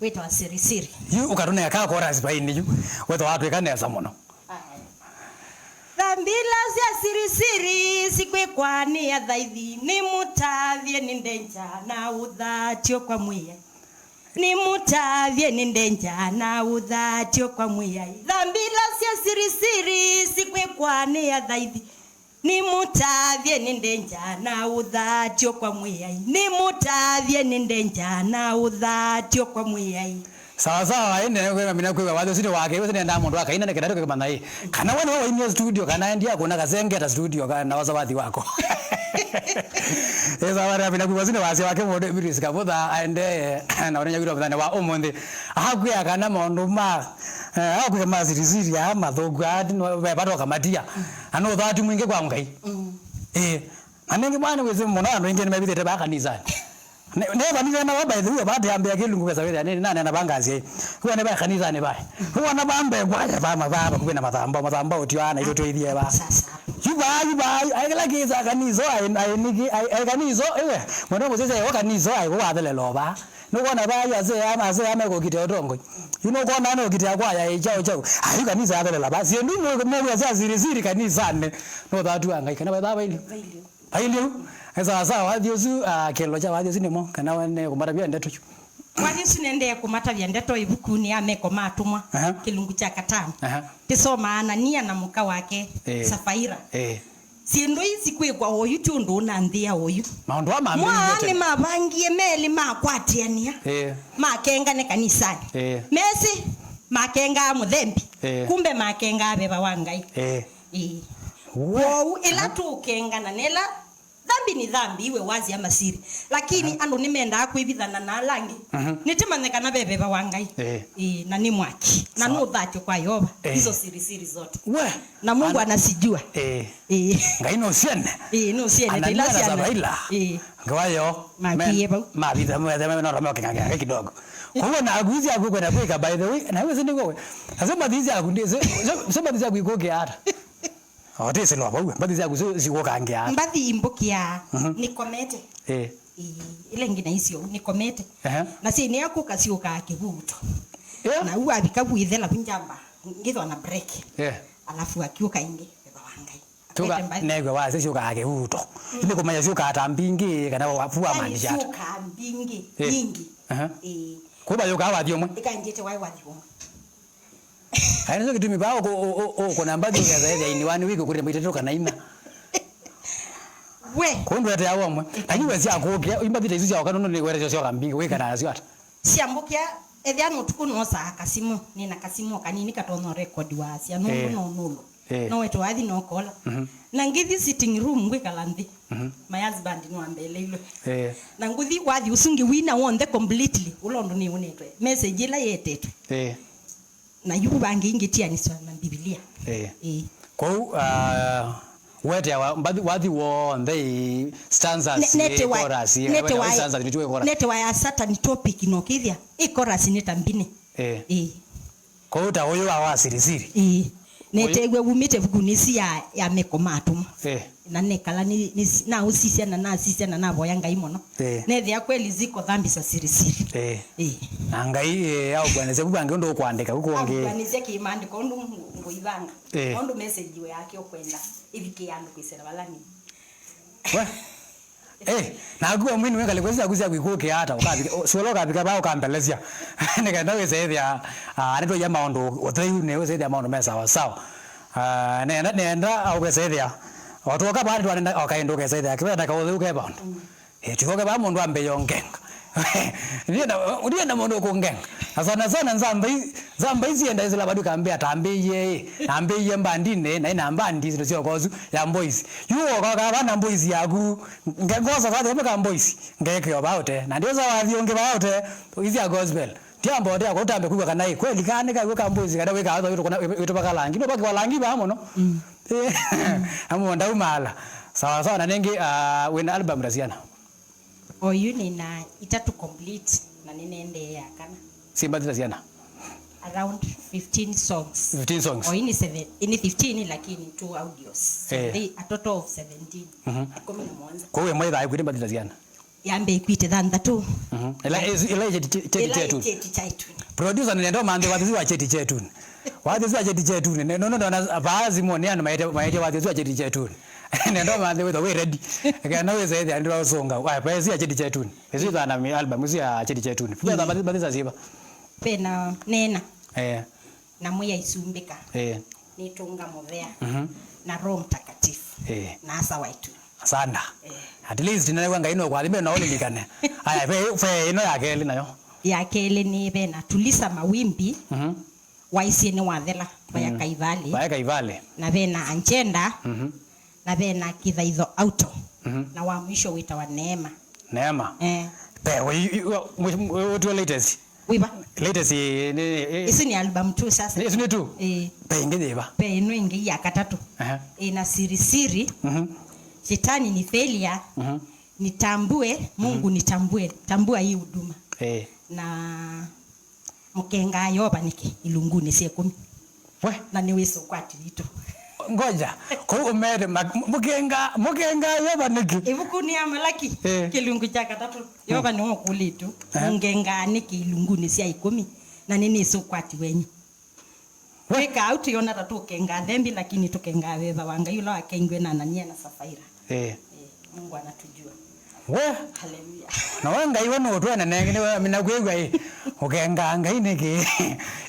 Wĩtawa Siri Siri. Yu ũkatũneka chorus vaini yu. Wĩtawa watwĩka nesa mũno. Aya. Thambi ila sya Siri Siri sikwĩkwa nĩ athaithi, nĩmũtavye nĩ ndenja na ũthatyo kwa Mwĩai. Nĩmũtavye nĩ ndenja na ũthatyo kwa Mwĩai. Thambi ila sya Siri Siri sikwĩkwa nĩ athaithi. Nĩmũtavye nĩ ndenja na ũthatyo kwa Mwĩai. Nĩmũtavye nĩ ndenja na ũthatyo kwa Mwĩai. Sawa sawa, ĩndĩ nĩkwĩmina kwĩw'a watho ũsu nĩ wake, ũsu nĩendaa mũndũ akaina nĩ kĩndũ kĩmanya ĩ. Kana we nĩwe wainie studio, kana endi akũna kasengeta studio, kana na wasa wathi wako. Ĩ sawa, nĩmina kwĩw'a ũsu nĩ wasya wake mũndũ Beatrice Kavutha, aendee na ũnenya witũ mũthenya wa ũmũnthĩ. Akwĩa kana maũndũ ma Eh, akwĩka ma Siri Siri aa mathũku aa, ti no vepata ũkamatia. Na nĩ ũthatu mwingĩ kwa Ngai. Mm. Eh, na nĩngĩ mwana wĩsĩ mũno andũ aingĩ nĩmevithĩte vaa kanisanĩ. Ne, ne vanitha na by the way, vate ambĩa kĩlungu kesa wĩthĩa nĩ nane na vanga asyai. Huwa nĩ vaa kanisanĩ vaa. Huwa na vambe kwa ya vama vaa vakuvĩ na mathamba, mathamba ũtio ana ito twithie vaa. Sasa. Yu vaa, yu vaa, ai kila kisa kanisa, ai, ai niki, ai, ai kanisa, ewe. Mwana mzee, ai kanisa, ai kwa thele lova. Nũkwona vaa yu asee ama, asee ama kũkita ũtongoi. Yu nũkwona nĩ ũkita kwa ya chao chao. Ayu kanisa yathelela vaa. Syĩndũ nĩ mewia sya Siri Siri kanisanĩ. No thatu wa Ngai kana vaitha vailye. Vailye. Vailye. Nĩ sawa sawa wathi ũsu, ah, kĩlo kya wathi ũsu nĩmo kana wene kũmatavya ndeto yu. Wathi ũsu nendee kũmatavya ndeto ĩvukunĩ ya Meko ma Atũmwa, aha, kĩlungu kya katano. Aha. Tĩsomaa Anania na mũka wake, eh, Safaira. Eh. Syĩndũ ii sikwĩkwa oyu ti ũndũ ũnanthĩa oyu. Maũndũ aa mambĩĩie tene. Nĩmavangie melĩ makwatĩanĩa, ĩĩ, makengane kanisanĩ. Ĩĩ. Mesĩ makengaa mũthembi, ĩĩ, kumbe makengaa veva wa Ngai. Ĩĩ. Ĩĩ. We. Kwoou ĩla, aha, tũũkengana na ĩla, dhambi ni dhambi, iwe wazi ama siri. Lakini, aha, andũ nĩmendaa kwĩvithana na ala angĩ. Mhm. Nĩtĩmanye kana ve veva wa Ngai. Ĩĩ. Ĩĩ, na nĩ mwaki. Na, sawa, nĩ ũthatyo kwa Yeova. Ĩĩ. Hizo siri siri zote. We. Na Mungu, an-, anasijua. Ĩĩ. Ĩĩ. Ngai nũsyene. Ĩĩ, nũsyene. Anania na Safaila. Ĩĩ. Ngewa yo. Makiie vau. Mavitha mwethe mena romo king'ang'a kidogo. Kwa hiyo na aguzi aku kwenda kwika, by the way, na wewe sindi wewe. Sasa mbathi yaku ndi, sasa mbathi yaku ikoke hata. Otisi lo vau, mbathi yaku si, si kokange hata. Mbathi imbũkĩa, mhm, nĩkomete. Eh. Ĩĩ, ĩla ĩngĩ na icio nĩkomete. Ehe. Na syĩ nĩ akũka syũkaa kĩvuto. Yeah. Na u avika vu ithela vu njamba, ngĩthwa na break. Yeah. Alafu akiũka ĩngĩ, veva wa Ngai. Tuka new'a wasya syũkaa kĩvuto. Mm. Nĩ kũmanya syũkaa ta mbingĩ, kana wa-, vu wamaanisha ata? Syũkaa mbingĩ, eh, nyingĩ. Aha. Ĩĩ. Kuva yũkaa wathi ũmwe? Ĩkanjĩte waĩ wathi ũmwe. Aĩ nĩkyo kĩtumi vaa ũkũ-, ũ-, ũ-, ũkũna mbathi ũkethĩa ĩthĩa ini wani wĩkĩ ũkũrĩte maitatũ kana ina. We. Kũu ndweteawa ũmwe. Na yu wesya kũkĩa, imbathi ta isu sya oka nũndũ nĩ wetesyo syoka mbingĩ, wĩkana nasyo ata? Syambũkĩa, ethĩa nĩ ũtukũ noosaa kasimũ, nĩ na kasimũ o kanini katonya ũrekodiwa asya nũndũ Eh. no nũlũ. Eh. No wete wathi no kola. Mhm. Na ngĩthi sitting room ngwĩkala nthĩ. Mhm. My husband nĩwambeleilwe. Eh. Na ngũthi wathi ũsu ngĩwina w'onthe completely, ũla ũndũ nĩwunĩtwe. Message ĩla yetetwe. Eh. Na yu vangĩ ingĩtianiswa na Mbivilia. Eh. Eh. Kwoou, ah, weteawa mbathi, wathi w'onthe ĩ stanzas, Ne- nete ĩ wa- chorus, ĩ, nete weteawa wa- stanzas, nĩtyo ĩ chorus. Nete wa ya Saturn topic no kĩthya, ĩ chorus nĩ ta mbinĩ. Eh. Eh. Kwoou ta ũyũ wa, wa sirisiri. Eh. Neteew'e wumĩte vukunĩ ĩsu ya, ya Meko ma Atũmwa. Eh. Na nekala nĩ, nĩ, naũsisya na nasisya na navoya Ngai mũno. Eh. Nethĩa kweli ziko dhambi za sirisiri. Eh. Eh. Na Ngai, eh, aũkwanĩsya vu vangĩ ũndũ ũkwandĩka, vu kũngĩ. Aũkwanĩsya kĩmaandĩko ũndũ ngũ- ngũivanga. Eh. Ũndũ message yake ũkwenda ĩvikĩe andũ kwĩsĩla vala nĩ. We. Eh, naku we mwini wĩkale kwĩsĩ syaku sya kwĩkũkĩa ata, ũkavika, suala ũkavika vaa ũkambelesya. Nĩ kenda wĩse ĩthĩa, ah, nĩtwaia maũndũ ũtheu, nĩ wĩse ĩthĩa maũndũ me sawa sawa. Ah, nenda, nenda, ũkesa ĩthĩa. Watu oka vaa nĩtwanenda, okaĩndũ ũkesa ĩthĩa. Kĩvenda ka ũtheu ke vaũndũ. Eh, tikoke vaa mũndũ ambĩie ũngenga. Ndienda, ndienda mũndũ ũkũngenga. Na sana sana nzamba i- Nzamba isu ienda isila vatu kambĩa tambĩie ĩ, nambĩie mbandinĩ, na ina mbandi isu syoka ũsu ya boys. Yu woka kava na boys yaku, nge- ngosa kwa thembe ka boys, ngeke o vaute. Na ndio za wathi ungi vaute, isi ya gospel. Tiamba otea kwa utambe kuwa kana ĩ, kweli kana nika kwa boys, kana wika hata witu kuna witu baka langi, no baki wa langi ba mono. Mm. Eh, amo ndaumala. Sawa sawa na ningi, ah, wina album Rasiana. Oyu nina itatu complete na nĩnendeea kana. Simba thita syana? Around fifteen songs. Fifteen songs. Oyu ni seven, ni fifteen lakini two audios. So Eh. They, a total of seventeen. Mhm. Ikũmi na mũonza. Kwa hiyo mwaitha akwite mbathita syana? Yambe ikwite thanthatũ. Mhm. Ila ila cheti cheti Ila chetu. Cheti chetu. Producer nenda manthe wathi wa cheti chetu. Wathi wa cheti chetu. No no no baadhi mo ni ana maite maite wathi wa cheti chetu. Nenda manthe witha we ready. Kana wese ende usonga. Wa pesa ya cheti chetu. Ĩsu ĩthana mi album ĩsu ya Cheti Chetuni. Pesa mbathi mbathi za ziva. Pena nena. Eh. Na Mwĩai Sumbĩka. Eh. Nĩtũnga mũvea. Mhm. Na Roho Mtakatifu. Eh. Na Asa Waitũ. Asanda. Eh. At least nĩnaigua Ngai no kwathime na ũlilikane. Aya, ve ve ĩno ya kelĩ nayo. Ya kelĩ nĩ vena Tulisa Mawimbi. Mhm. Waisye nĩ wathela, vaya Mm. Kaivalĩ. Vaya Kaivalĩ. Na vena Angenda. Mhm. Na vena Kĩthaitho Auto. Mhm. Na wa mwisho wĩtawa Neema. Neema. Eh. Pe, we, you, you, we, we, we, we, latest. Wiva? Latest, eh, ni, eh, Isu ni album two sasa. Isu ni two? Eh. Pe, ingi yiva? Pe, ino ingi ya katatu. Aha. Ina Siri Siri. Mhm. Shetani ni failure. Mhm. Nitambue, Mungu Mhm. nitambue. Tambua hii huduma. Eh. Na Mũkengaa Yeova nĩkĩ ilungunĩ sya ĩkũmi? We. Na nĩwĩsĩ ũkwati witũ. Ngoja, kũu ũmere ma- mũkengaa, mũkengaa Yeova nĩkĩ? Ĩvukunĩ ya Malaki, Eh. kĩlungu kya katatũ, Yeova nĩwe ũkũlĩtwe, Eh. "Mũngengaa nĩkĩ ilungunĩ sya ĩkũmi, na nĩnĩsĩ ũkwati wenyu?" We. Twĩkaa ũu twĩona ta tũkengaa thembi, lakini tũkengaa veva wa Ngai ũla wakengiwe na Anania na Safaira. Eh. Eh, Mungu anatujua. We. Haleluya. Na we Ngai we nũtwene nenge nĩ we amina kwĩw'a ĩ. Ũkengaa Ngai nĩkĩ?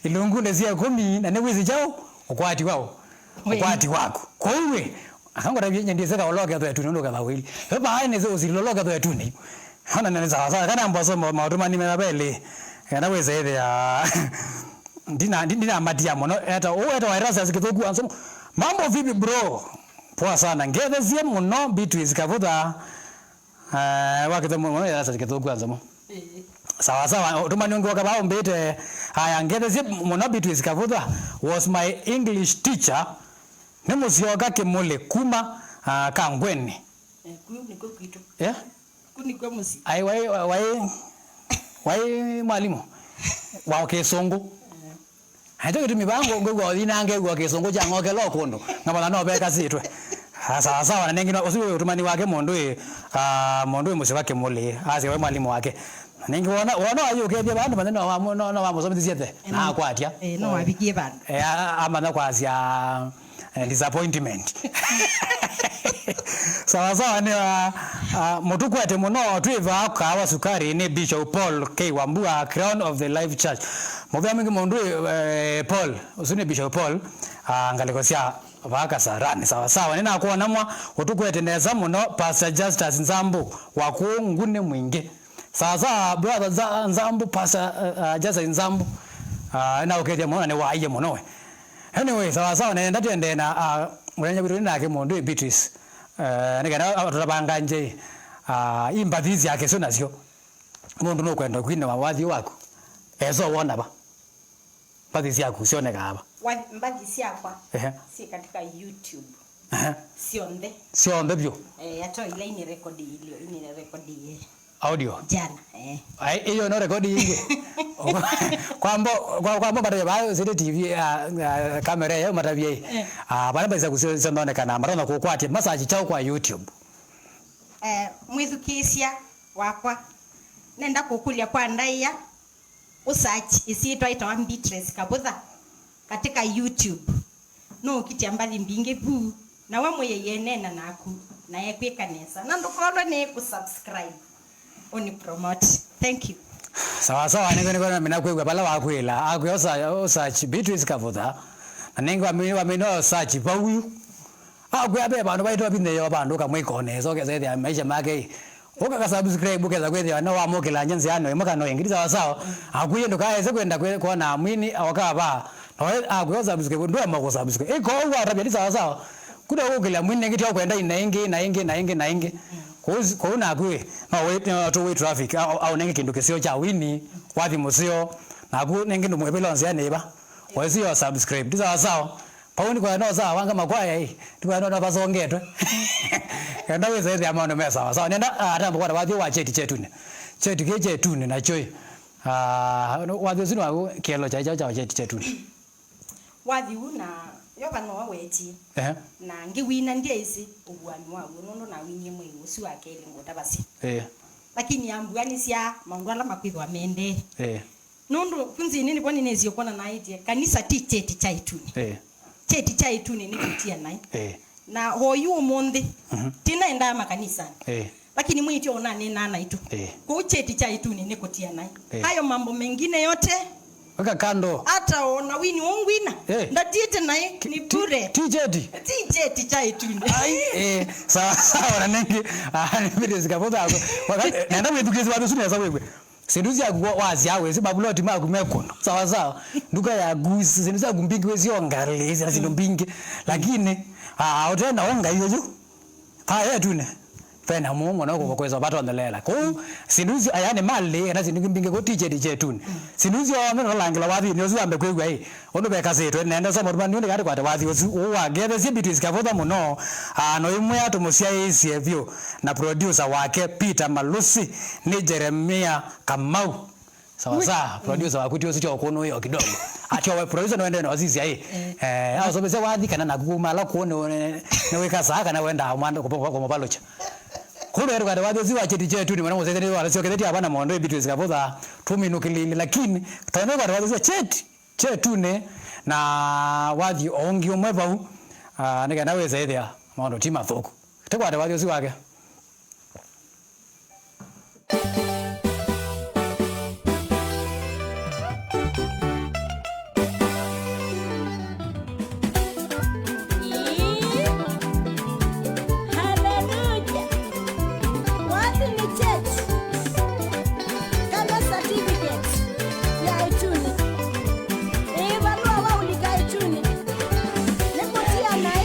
Ilungunĩ sya ĩkũmi na nĩwĩsĩ kyaũ? Ũkwati waũ? We. Ũkwati waku. Kwoou ĩ, akangotavye nye ndĩsĩ kaũla ũkethwa ĩtunĩ ũndũ ũkethwa wĩli. We paa nĩsĩ ũsili ũla ũkethwa ĩtunĩ. Ona nĩ sawa sawa. Kana mboso ma- maũtũmani mena belĩ. Kana wĩsĩ ĩthĩa. Ndina, ndi- ndinamatia mũno. Eta, ũũ eta wa Erastus Kĩthũku wa Nzomo. Mambo vipi bro? Poa sana. Ngethesie mũno Beatrice Kavutha. Eh, wa Kĩthũku mũno, Erastus Kĩthũku wa Nzomo. Ĩĩ. Sawa sawa. Ũtũmani ũngĩ waka vaa ũmbĩte. Aya, ngethesie mũno Beatrice Kavutha was my English teacher. Nĩ Mũsyoka Kĩmũlĩ kuma, ah, Kangweni. Eh, kũu nĩkw'o kwitũ. Eh? Kũu nĩkw'o mũsyĩ. Ai, wai, wai, wai mwalimu wa Kĩsũngũ. Eh. Nakyo kĩtumi vaa ngwĩw'a ũthi na ngew'a Kĩsũngũ kya ng'okela o kũndũ. Ngamanya no vekasĩtwe. Ah, sawa sawa, na nengĩ no, ũsu wĩ ũtũmani wake mũndũ ĩ, ah, mũndũ ĩ Mũsyoka Kĩmũlĩ. Asya we mwalimu wake. Na nengĩ wona, wona ayũkethie vandũ, manya no wamu-, no, no wamũsomithisye the. Na akwatya. Eh, no wavikie vandũ. Eh, a- a- amanya kwasya. Eh, disappointment. Sawa sawa, nĩ wa, ah, mũtũkwete mũno, twĩ vaa Kahawa Sukari, nĩ Bishop Paul K Wambua, Crown of the Life Church. Mũvea mwingĩ mũndũ, eh, Paul, ũsu nĩ Bishop Paul, ah, ngalĩko sya Vaa Kasarani, sawa sawa. Nĩnakwona mwa ũtũkwete nesa mũno, Pastor Justus Nzambu, wa kũũ Nguni Mwingĩ. Sawa sawa, brother Nza-, Nzambu, Pastor, uh, uh, Justus Nzambu. Uh, nĩnaũkethya mũno na nĩwaie mũno we. Anyway, sawa sawa, nenda tũendee na, uh, mũthenya witũ nĩ nake mũndũ ĩ Beatrice. Uh, nĩ kana tũtavanga nje, uh, imbathi syake syo nasyo. Mũndũ nũkwenda kwina wa wathi waku. Eso wona va. Mbathi syaku syonekaa va? Wa-, mbathi syakwa Ehe. Syĩ katika YouTube. Ehe. Syonthe. Syonthe vyũ. Eh, ata ila ini record ilio, ini record ye. Audio. Jana, eh. Ai, iyo no record yingi. Kwambo, kwa, kwambo bata ba city T V, ah, ah, kamera ya matavia. Eh. Ah, bana baisa kusio syonekaa, matona kukwatia masaji chao kwa YouTube. Eh, mwithukisya wakwa. Nenda kukulia kwa ndaia. Ũsearch ĩsyĩtwa ĩtawa Beatrice Kavutha katika YouTube. Nũũkitya mbathi mbingĩ vu, na we mwĩai eneena naku, na ekwĩka nesa. Na ndũkolwe nĩ kũsubscribe. Ũni promote. Thank you. Sawa sawa, nĩko, nĩko namina kwĩw'a vala wakwĩla. Akwĩa ũsa-, ũsearch Beatrice Kavutha. Na nĩngĩ wamina, wamina ũsearch vau yu. Akwĩa ve vandũ vaitũ avinthĩĩo vandũ ũkamwĩka o nesa, ũkesa ĩthĩa maisha make. Ũka ka subscribe, ũkesa kwĩthĩwa no wamũkĩla nje nzĩanĩ ĩmwe kana ĩngĩ, ti sawa sawa. Akwĩie ndũkaese kwenda kwĩ-, kwona mwini oka va. No akwĩa subscribe, ndũema kũ subscribe. Ĩko ũu watavya, ti sawa sawa. Kuda ũkĩla mwini ĩngĩ, ti ũkwenda ina ĩngĩ, na ĩngĩ, na ĩngĩ, na ĩngĩ. Kũu, kũu nakwĩ, no wĩ, no tũ wĩ traffic, au, au nenge kĩndũ kĩseo kya wini, wathi mũseo, naku nenge ndũmwĩvĩla nzĩanĩ ĩva. Waisio subscribe, ti sawa sawa. Pau nĩ kwa no sawa, wanga makwaya ĩ. Nĩ kwa no no vasongetwe. Kenda wĩsa ĩthĩa maũndũ me sawa sawa. Nenda, ah, atamba kwata wathi wa cheti chetune. Cheti kĩ chetune na choi. Ah, wathi ũsu nĩ wa kĩelo cha cha cha cheti chetune. Wathi ũu na Yova no wetie. Ehe. Na ngĩwina ndyaĩsĩ ũvuani wa w'o nũndũ nawinie mwei ũsu wa kelĩ ngũtavasya. Eh. Lakini ambua nĩ sya maũndũ ala makwĩthwa mendee. Eh. Nũndũ kũnzĩnĩ nĩvo nĩnĩsie kwona naĩtye kanisa ti kyeti kya ĩtunĩ. Eh. Kyeti kya ĩtunĩ nĩ kũtia naĩ. Eh. Na oyu ũmũnthĩ, mhm, tinaendaa makanisanĩ. Eh. Lakini mwĩtyo ũnanenaa naitũ. Eh. Kũu kyeti kya ĩtunĩ nĩ kũtia naĩ. Eh. Hayo mambo mengine yote. Weka kando. Hata ona wini ũngwina. Eh. Ndatiĩte naĩ, ni ti-, bure. Ti kyeti. Ti kyeti kya ĩtunĩ. Ai, eh, sawa, sawa, na nenge, ah, nĩ video zikavotha. Waka-, nenda wĩthukĩĩsye wathi ũsu nesa wĩw'e. Syĩndũ syaku wa-, wasyaa wĩsĩ mavuloti maku me kũndũ. Sawa sawa. Nduka yaku, syĩndũ syaku mbingĩ wĩsĩ o ngalĩ, na syĩndũ mbingĩ. Lakini, ah, ũte na o ngai ũyũ. Aya ĩtunĩ. Vena mũo mũno kũkwĩsa ũvatonyeleela. Kũu, syĩndũ isu, aya nĩ malĩ, kana syĩndũ mbingĩ kũu ti kyeti kya ĩtunĩ. Syĩndũ isu syonthe nũlangĩla wathinĩ ũsu wambe kwĩw'a ĩ. Ũndũ vekasĩtwe, nenda soma tũmani nĩ kana tũkwate wathi ũsu, ũũ wangethesie Beatrice Kavutha mũno, ah, no imwe atũmũsyaĩĩsye vyũ na producer wake Peter Malusi nĩ Jeremia Kamau. Sawa sawa, producer waku ti ũsu kyo kũnũĩa kidogo. Atyo we producer no ende na wasisi ai. Eh, au somese wathi kana na kuma ala kũnũ nĩ wĩka saa kana wenda mwanda kũmũvalũcha. Kũnũ ende kwa wathi ũsu wa kyeti kya ĩtunĩ mwana mũsese nĩ wala sio kete abana mondo Beatrice Kavutha tũminũkĩlĩile, lakini tondũ kwa wathi ũsu wa kyeti kya ĩtunĩ na wathi o ũngĩ ũmwe vau, ah, nĩ kana wĩsa ĩthĩa maũndũ ti mathũku. Tũkwate wathi ũsu wake. Hallelujah. Wathi nĩ kyeti kana certificate ya ĩtunĩ. Ĩĩ, valũa wa ũlika ĩtunĩ. Nĩ kũtia naĩ.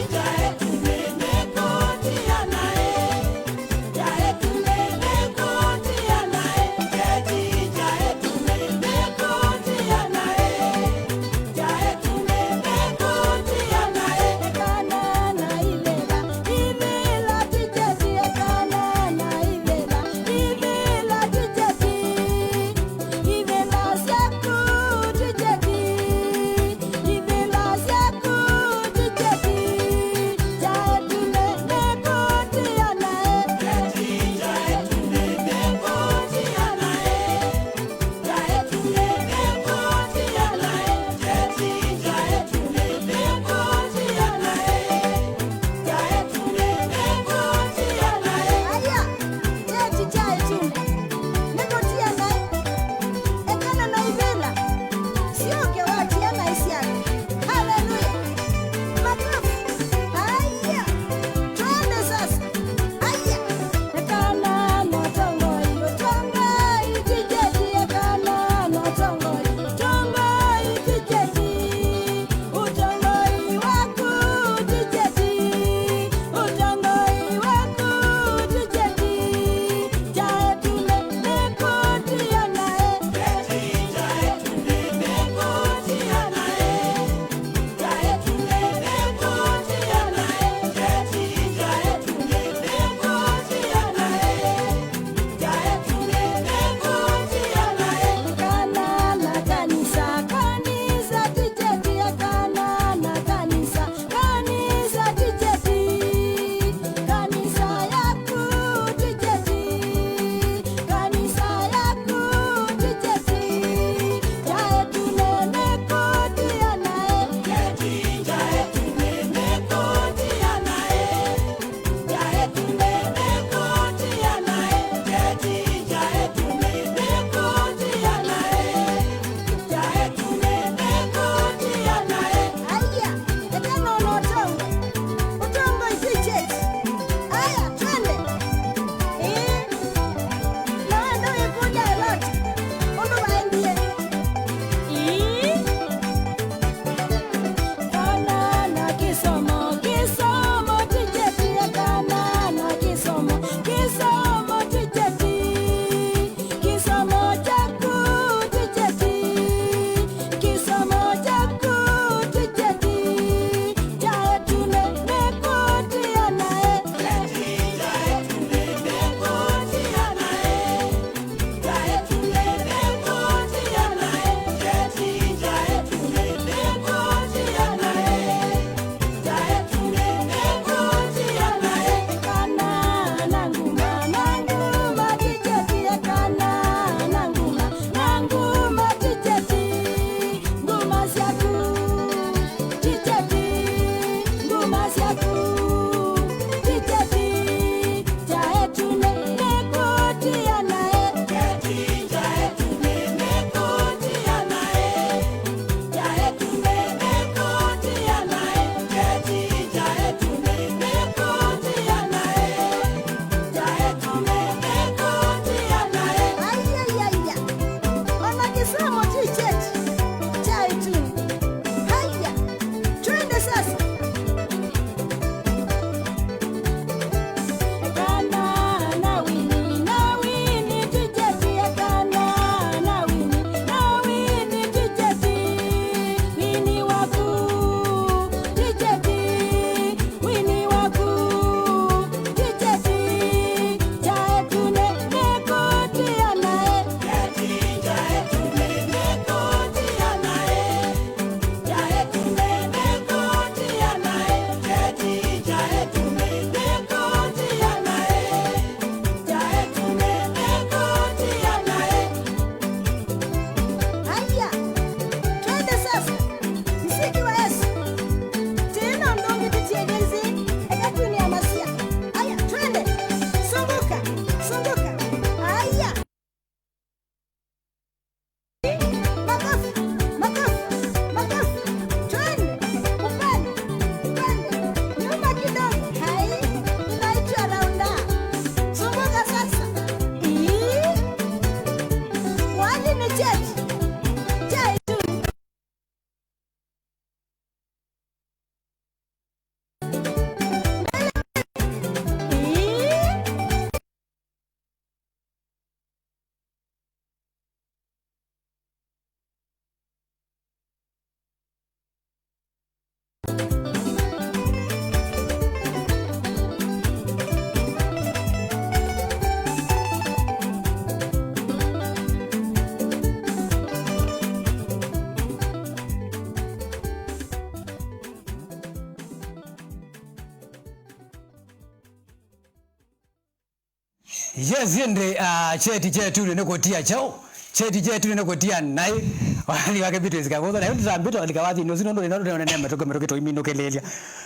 Yes, ĩndĩ, ah, kyeti kya ĩtunĩ nĩ kũtia kyaũ? Kyeti kya ĩtunĩ nĩ kũtia naĩ. Wathi wake Beatrice Kavutha, naĩ ndĩtambĩte walika wathinĩ ũsu nũndũ nĩno nĩone nĩ mĩtũkĩ mĩtũkĩ tũiminũkĩlĩĩlya.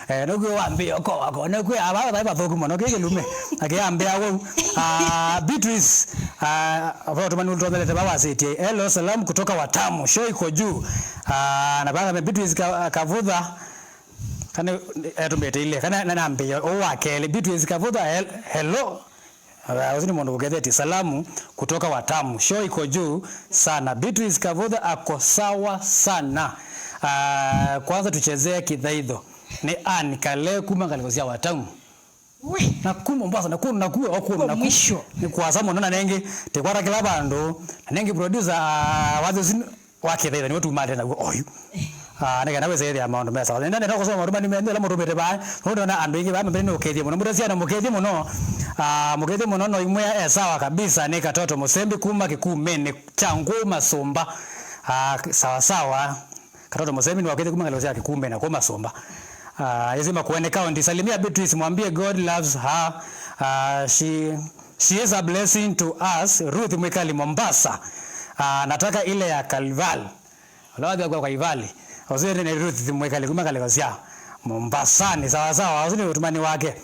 Eh, nĩkw'o wambĩĩa ũko wako, nĩkw'o ava vaĩ vathũku mũno, kĩ kĩlume, akĩambĩa wau. Ah, Beatrice, ah, vatũmani ũtũmelete vawasĩtie, "Hello, salam kutoka Watamu, show iko juu." Ah, na vaa Beatrice Ka-, Kavutha, kana etũmĩte ile, kana na nambĩĩa ũũ wa kelĩ, Beatrice Kavutha, hel-, hello. Ah, ũsu nĩ mũndũ ũkethete, "Salamu kutoka Watamu. Show iko juu sana. Beatrice Kavutha ako sawa sana. Ah, kwanza tuchezee Kithaitho." Nĩ Ann Kale kuma ngalĩko sya Watamu. We. Na kuma Mombasa, na kũndũ naku, o kũndũ naku. Mwisho. Nĩ kũasa mũno na nengĩ, tĩkwata kĩla vandũ. Na nengĩ producer, ah, wathi ũsu wa Kithaitho nĩwe tumate naw'o oyu. Ah, nĩ kana wĩsĩthĩa maũndũ me sawa. Nenda nenda kũsoma maũndũ manyu menu ala mũtũmĩte vaa. Nũndũ na andũ aingĩ vaa mambĩte nĩ ũkethie mũno. Mũtasiana mũkethie mũno. Ah, mũkethie mũno no imwe e sawa kabisa nĩ Katoto Mũsembi kuma Kĩkumĩnĩ kya Ngũũ Masũmba. Ah, sawa sawa. Katoto Mũsembi nĩ wakethie kuma ngalĩko sya Kĩkumĩnĩ na kũũ Masũmba. Ah, yesi Makueni County. Salimia Beatrice, mwambie God loves her. Ah, she She is a blessing to us, Ruth Mwikali Mombasa. Ah, nataka ile ya Kalval. Ũla wathi kwa Kaivali. Ũsu nĩ Ruth Mwikali kuma ngalĩko sya Mombasa. Nĩ sawa sawa, ũsu nĩ ũtũmani wake.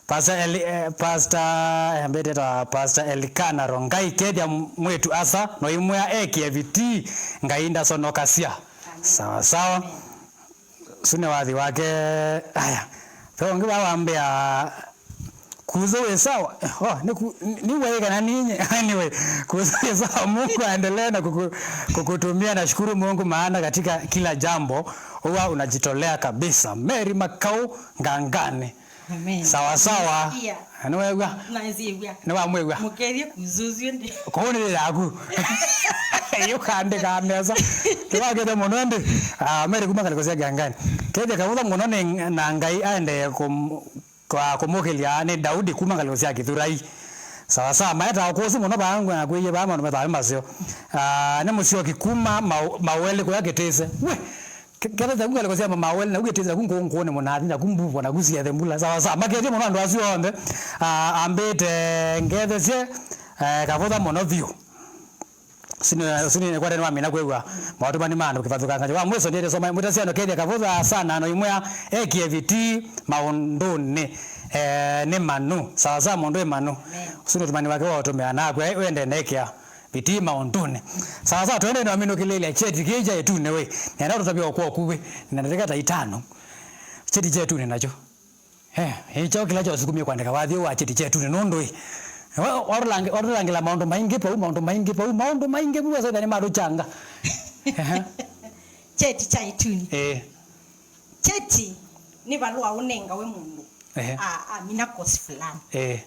Pastor Eli, eh, Pastor, eh, ambĩte ta Pastor Elikana Rongai, kethya mwĩtu asa, no imwĩa ekie vitii, Ngai ndasonokasya. Sawa sawa. Ũsu nĩ wathi wake. Aya. Ve ũngĩ vaa wambĩa, "Kuzo wĩ sawa?" Oh, nĩ ku-, nĩ wewe kana ninyi? Anyway, kuzo wĩ sawa. Mungu aendelee na kuku-, kukutumia. Nashukuru Mungu maana katika kila jambo huwa unajitolea kabisa. Mary Makau Ngangani. Amen. Sawa sawa. Nĩwew'a? Naĩsĩw'a. Nĩwamwĩw'a? Mũkethye kũzuzw'e ndĩ. Kũu nĩ yaku. Yũkandĩkaa nesa. Nĩwakĩte mũno ndĩ. Ah, Mary kuma ngalĩko sya Ngangani. Kethya Kavutha mũno nĩ na Ngai aendee kũm-, kwa kũmũkĩlya nĩ Daudi kuma ngalĩko sya Kĩthurai. Sawa sawa, maetawa kũsu mũno vaa ngwĩie vaa maũndũ metawa nĩ maseo. Ah, nĩ Mũsyoki kuma Mau-, Maweli kũya Kĩtĩse. We! Ke-, kethesya ku ngalĩko sya Maweli, naku Kĩtĩse, naku Ngũngũnĩ, Mũnathi, naku Mbuvo, naku Siethe Mbula. Sawa sawa. Makethye mũno andũ asu onthe. Ah, ambĩte ngethesye, eh, Kavutha mũno vyũ. Sini, sini kwate nĩwamina kwĩw'a maũtũmani ma andũ kĩvathũkangany'o. Wa mwiso ndiye soma, mwĩta syano kethya Kavutha sana, no imwĩa ekie vitii maũndũnĩ, eh, nĩ Manu. Sawa sawa, mũndũ ĩ Manu. Amen. Ũsu nĩ ũtũmani wake wa ũtũmĩa, nakwĩa wende nekĩa vitii maũndũnĩ. Sawa sawa, twende nĩwaminũkĩlĩlya kyeti kĩĩ kya ĩtunĩ wĩ. Nenda tũtavye o kwa ũkuvĩ, na ndatĩka ta itano. Kyeti kya ĩtunĩ nakyo. Eh, ĩ kyaũ kĩla kyasukumie kwandĩka wathi ũũ wa kyeti kya ĩtunĩ nũndũ ĩ. Wa-, watũlangi-, watũlangĩla maũndũ maingĩ pau, maũndũ maingĩ pau, maũndũ maingĩ vu wesa nĩ matũkyanga. Ehe. Kyeti kya ĩtunĩ. Eh. Kyeti nĩ valũa ũnengawe mũndũ. Ehe. A, amina course fulani. Eh.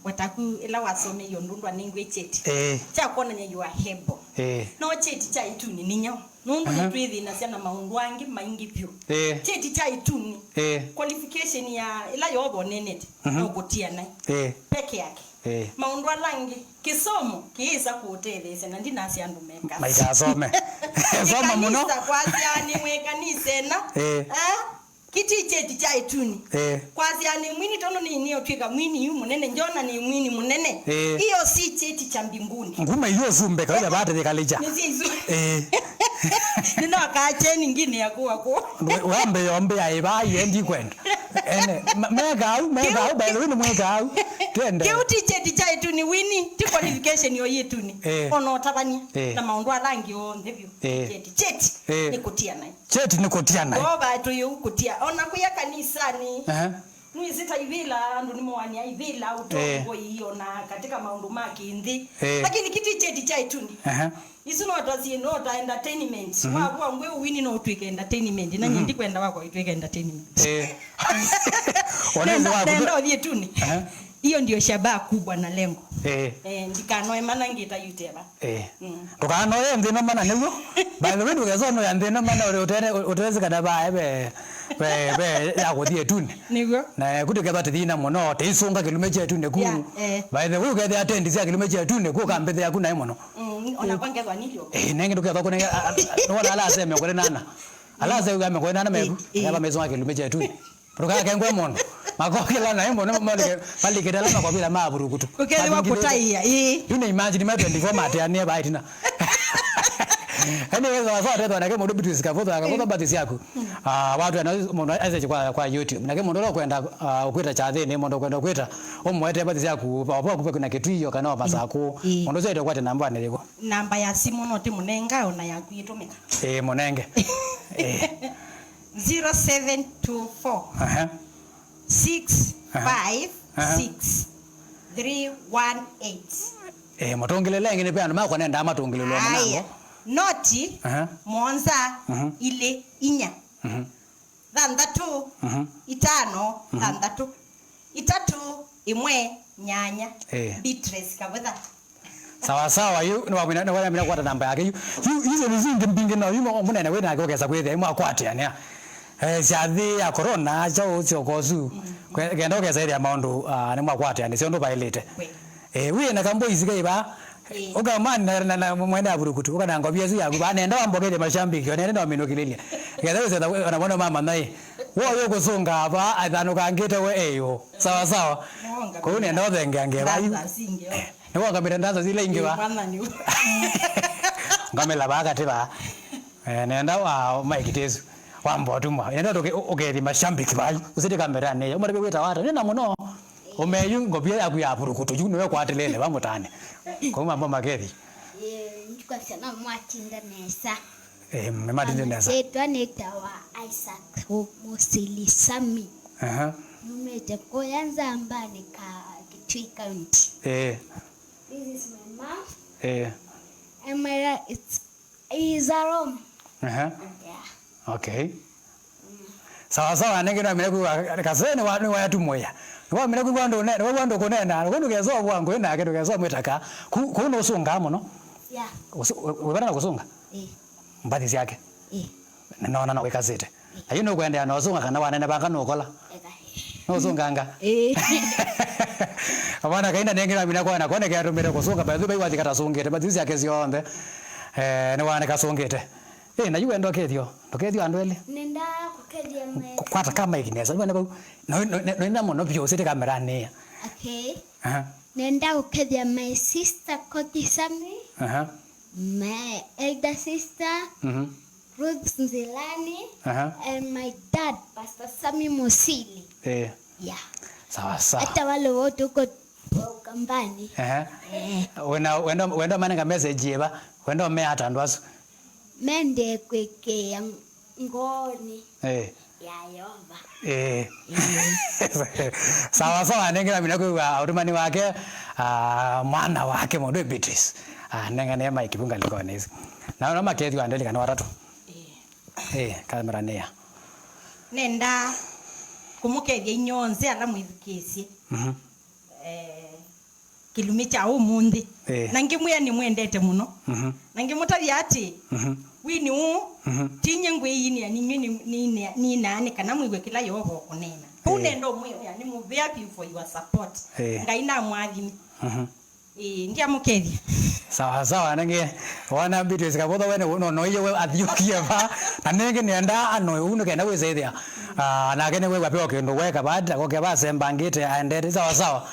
Wataku ĩla wasomeie ũndũ ndwanengwe kyeti. Eh. Kya kwonany'a you are able. Eh. No kyeti kya ĩtunĩ nĩ nyaũ. Nũndũ, aha, nĩtwĩthĩnasya na maũndũ angĩ maingĩ vyũ. Eh. Kyeti kya ĩtunĩ. Eh. Qualification ya ĩla Yeova ũnenete, mhm, no kũtia naĩ. Eh. Peke yake. Eh. Maũndũ ala angĩ, kĩsomo kĩyĩsa kũũtetheesya na ndinasya andũ mekasa. Maikasome. Soma mũno. Ĩkanisa kwasya nĩ mwĩ kanisa ĩna. Eh. Eh? Kĩti kyeti kya ĩtunĩ. Eh. Kwasya nĩ mwini tondũ nĩ, nĩ ũtwĩka mwini yu mũnene, Jona nĩ mwini mũnene. Eh. Iyo si kyeti kya mbinguni. Nguma iyo sumbe kawaida vate thikalija. Nĩ si isu. Eh. Nĩ no ka cheni ngine ya kuwa ku. Wambe yombe ya iba yendi kwenda. Ene, ma-, mekau, mekau, by the way, nĩ mwekau. Twende. Kĩu ti kyeti kya ĩtunĩ, wini, ti qualification yo ĩtunĩ. Eh. Ona ũtavany'a, eh, na maũndũ ala angĩ onthe vyũ. Eh. Kyeti, kyeti, eh, nĩ kũtia naĩ. Kyeti nĩ kũtia naĩ. Yeova atũĩu kũtia. Ona kwĩa kanisani. Aha. Nĩwĩsĩ ta ivĩla, andũ nĩmoanĩa ivĩla, ũtongoi, eh, ona katika maũndũ ma kĩnthĩ. Eh. Lakini kĩti kyeti kya ĩtunĩ. Aha. Isu no ta si-, no ta entertainment. Mhm. Wavua ngwe uwini no ũtwĩke entertainment. Na, mhm, nyie ndikwenda wakwa itwĩke entertainment. Eh. Ona nenda, nenda ũthiĩ ĩtunĩ. Aha. Hiyo ndio shabaha kubwa na lengo. Eh. Eh, ndikanoe mana ngĩta yuteva. Eh. Mm. Ndũkanoe nthĩ ĩno mana nĩw'o. By the way, ndũkesa ũnoya nthĩ ĩno mana ũte-, ũte-, ũtesĩ kana vae ve, ve, ve ya kũthi ĩtunĩ. Nĩw'o. Na kũtũkethwa tĩthina mũno, tĩisunga kĩlume kya ĩtunĩ ku. Yeah, eh. By the way, ũkethĩa tendi sya kĩlume kya ĩtunĩ ku, ũkambĩthĩa ku naĩ mũno. Mm, ona kwa ngethwa nilio. Eh, nengĩ ndũkethwa kũnenge, a, a, a, nĩwona ala aseme kũrĩ nana. Ala aseme kũrĩ nana meku, eh, eh, ava maisunga kĩlume kya ĩtunĩ. Ndũkakengwe mũno. Makokĩla naĩ mũno, malike-, malikĩte ala makovila ma vurukutu. Ũkethĩwa kũtaĩa, ĩĩ. Yu nĩ imagine ma twenty-four mateanĩe vaa ĩtina. Anyway, sawa sawa, tetwa nake mũndũ Beatrice Kavutha, Kavutha mbathi syaku. Ah, watu ana mũndũ message kwa, kwa YouTube. Nake mũndũ ũla ũkwenda, ah, ũkwĩta kyathĩnĩ, mũndũ ũkwenda ũkwĩta, ũmwete mbathi syaku, o vakuvĩ na Kĩtwio kana o Masakũ. Ĩĩ. Mũndũ ũcio aĩtwe kwate namba nĩ yĩkũ? Namba ya simũ no tĩmũnenga, ona yaku ĩtũmĩka. Ĩĩ, mũnenge. Ĩĩ. Zero seven two four. Aha. Six five six three one eight. Eh, mũtũngĩlĩle ĩngĩ nĩ ve andũ makwa nendaa matũngĩlĩlwa mũnango. Aya. Noti, aha, mũonza, mhm, ilĩ, inya. Mhm. Thanthatũ, mhm, itano, mhm, thanthatũ. Itatũ, ĩmwe, nyanya. Eh. Beatrice Kavutha. Sawa sawa, yu nĩwamina, nĩwamina kwata namba yake. Yu, yu, izo nĩ zingi mbingi no, yu mũnene wĩ nake ũkesa kwĩthĩa, imwakwatĩanĩa. Eh, syathi ya corona, kyaũ syoka ũsu. Kwe-, kenda ũkesa ĩthĩa maũndũ, ah, nĩmwakwatĩanĩsya ũndũ vaĩlĩte. Eh, wĩ na kamboisi kai vaa, eh, ũkamani na, na, na mwene avurukutu, ũkana ngovia ĩsu yaku vaa, nenda wambokethya mashambiki, o nenda ũminũkĩlĩlya. Ketha wĩsenda, ona mwana mama naĩ. Wo yo kũsũnga vaa, athanũkangĩte we eyo. Sawa sawa. Kũu nenda ũthengeange vaa yu. Ndanza singi. Nĩwongamĩte ndanza sila ingĩ va? Ĩĩ, mwana nĩ. Ngamĩla vaa katĩ vaa. Eh, nenda wa Mike Tesu. Wamba ũtumwa. Nenda ũke-, ũkethi mashambiki vai. Ũsĩte kamera nĩ. Ũmwe wĩta wata. Nĩna mũno. Ũmeyu ngovia yaku ya vurukutu. Yu nĩwe kwatĩlele va mũtane. Kwa mambo makethi. Eh, njuka sana mwatinda nesa. Eh, mematinde nesa. Sitwa nĩtawa Isaac Musili Sami. Aha. Numĩte kũya Nzambani ka Kitui County. Eh. This is my mom. Eh. And my dad, it's, he's a Rom. Aha. Yeah. Okay. Sawa sawa, nenge no mire kuwa kaseni wa, ni wa tu moya. Ni wa mire kuwa ndo ne, wa ndo kunena, ndo kesa wa ngwe na ke ndo kesa mwitaka. Ku, ku no sunga muno. Yeah. Usu, we bana kusunga. Eh. Mbathi syake. Eh. Nĩnoona na wĩkasĩte. Eh. Na yu nũkũendeea na ũsũnga kana wanene vanga nũkola? Eka. Nũsũnganga? Eh. Amwana kainda nengĩ namina kwana kone keatũmĩte kũsũnga, by the way, wathi katasũngĩte, but syake syonthe, eh, nĩwaane kasũngĩte. Eh, na yu wenda ũkethyo, ndũkethyo andũ elĩ. Nenda kũkethya me. Kwata kama ikinesa, wene vau. No, no, no, no, mũno vyũ, sĩte kameranĩ. Okay. Aha. Nenda kũkethya my sister Kothi Sami. Aha. My elder sister, mhm, Ruth Nzilani, aha, and my dad, Pastor Sami Musili. Eh. Yeah. Sawa, sawa. Hata wale wote huko Ukambani. Aha. Eh. Wenda, wenda, wenda manenga message eva, wenda ũmea ata andũ asu? Mende kwĩkĩa ngoonĩ. Eh. Ya Yeova. Eh. Eh. Sawa sawa, nengĩ namina kwĩw'a ũtũmani wake, ah, mwana wake mũndũ Beatrice. Ah, nengane Mike vau ngalĩkonĩ ĩsu. Na no makethĩwa andũ elĩ kana watatũ. Eh. Eh, kamera nĩ ya. Nenda kũmũkethya inyonthe ala mwĩthukĩĩsye. Mhm. Eh, kĩlumi kya ũmũnthĩ. Eh. Na ngĩmwĩa nĩmwendete mũno. Mhm. Na ngĩmũtavya atĩ, mhm, wini ũũ, mhm, ti nyie ngwĩyinĩa, ninyw'ĩ nĩ, nĩ, nĩ, ninaa nĩ kana mwĩw'e kĩla Yeova ũkũneena. Kũu, eh, nenda ũmwĩa nĩ mũvea vyũ for your support. Eh. Ngai namũathime. Mhm. Ĩĩ, ndiamũkethya. Sawa sawa, nange wana Beatrice Kavutha wene no, no iye we athiũkie va. Na nengĩ nĩenda ano ũu nĩ kenda wĩsĩthĩa. Ah, nake nĩ wewa peo kĩndũ weka vata, koke vasembangĩte aendete. Sawa sawa.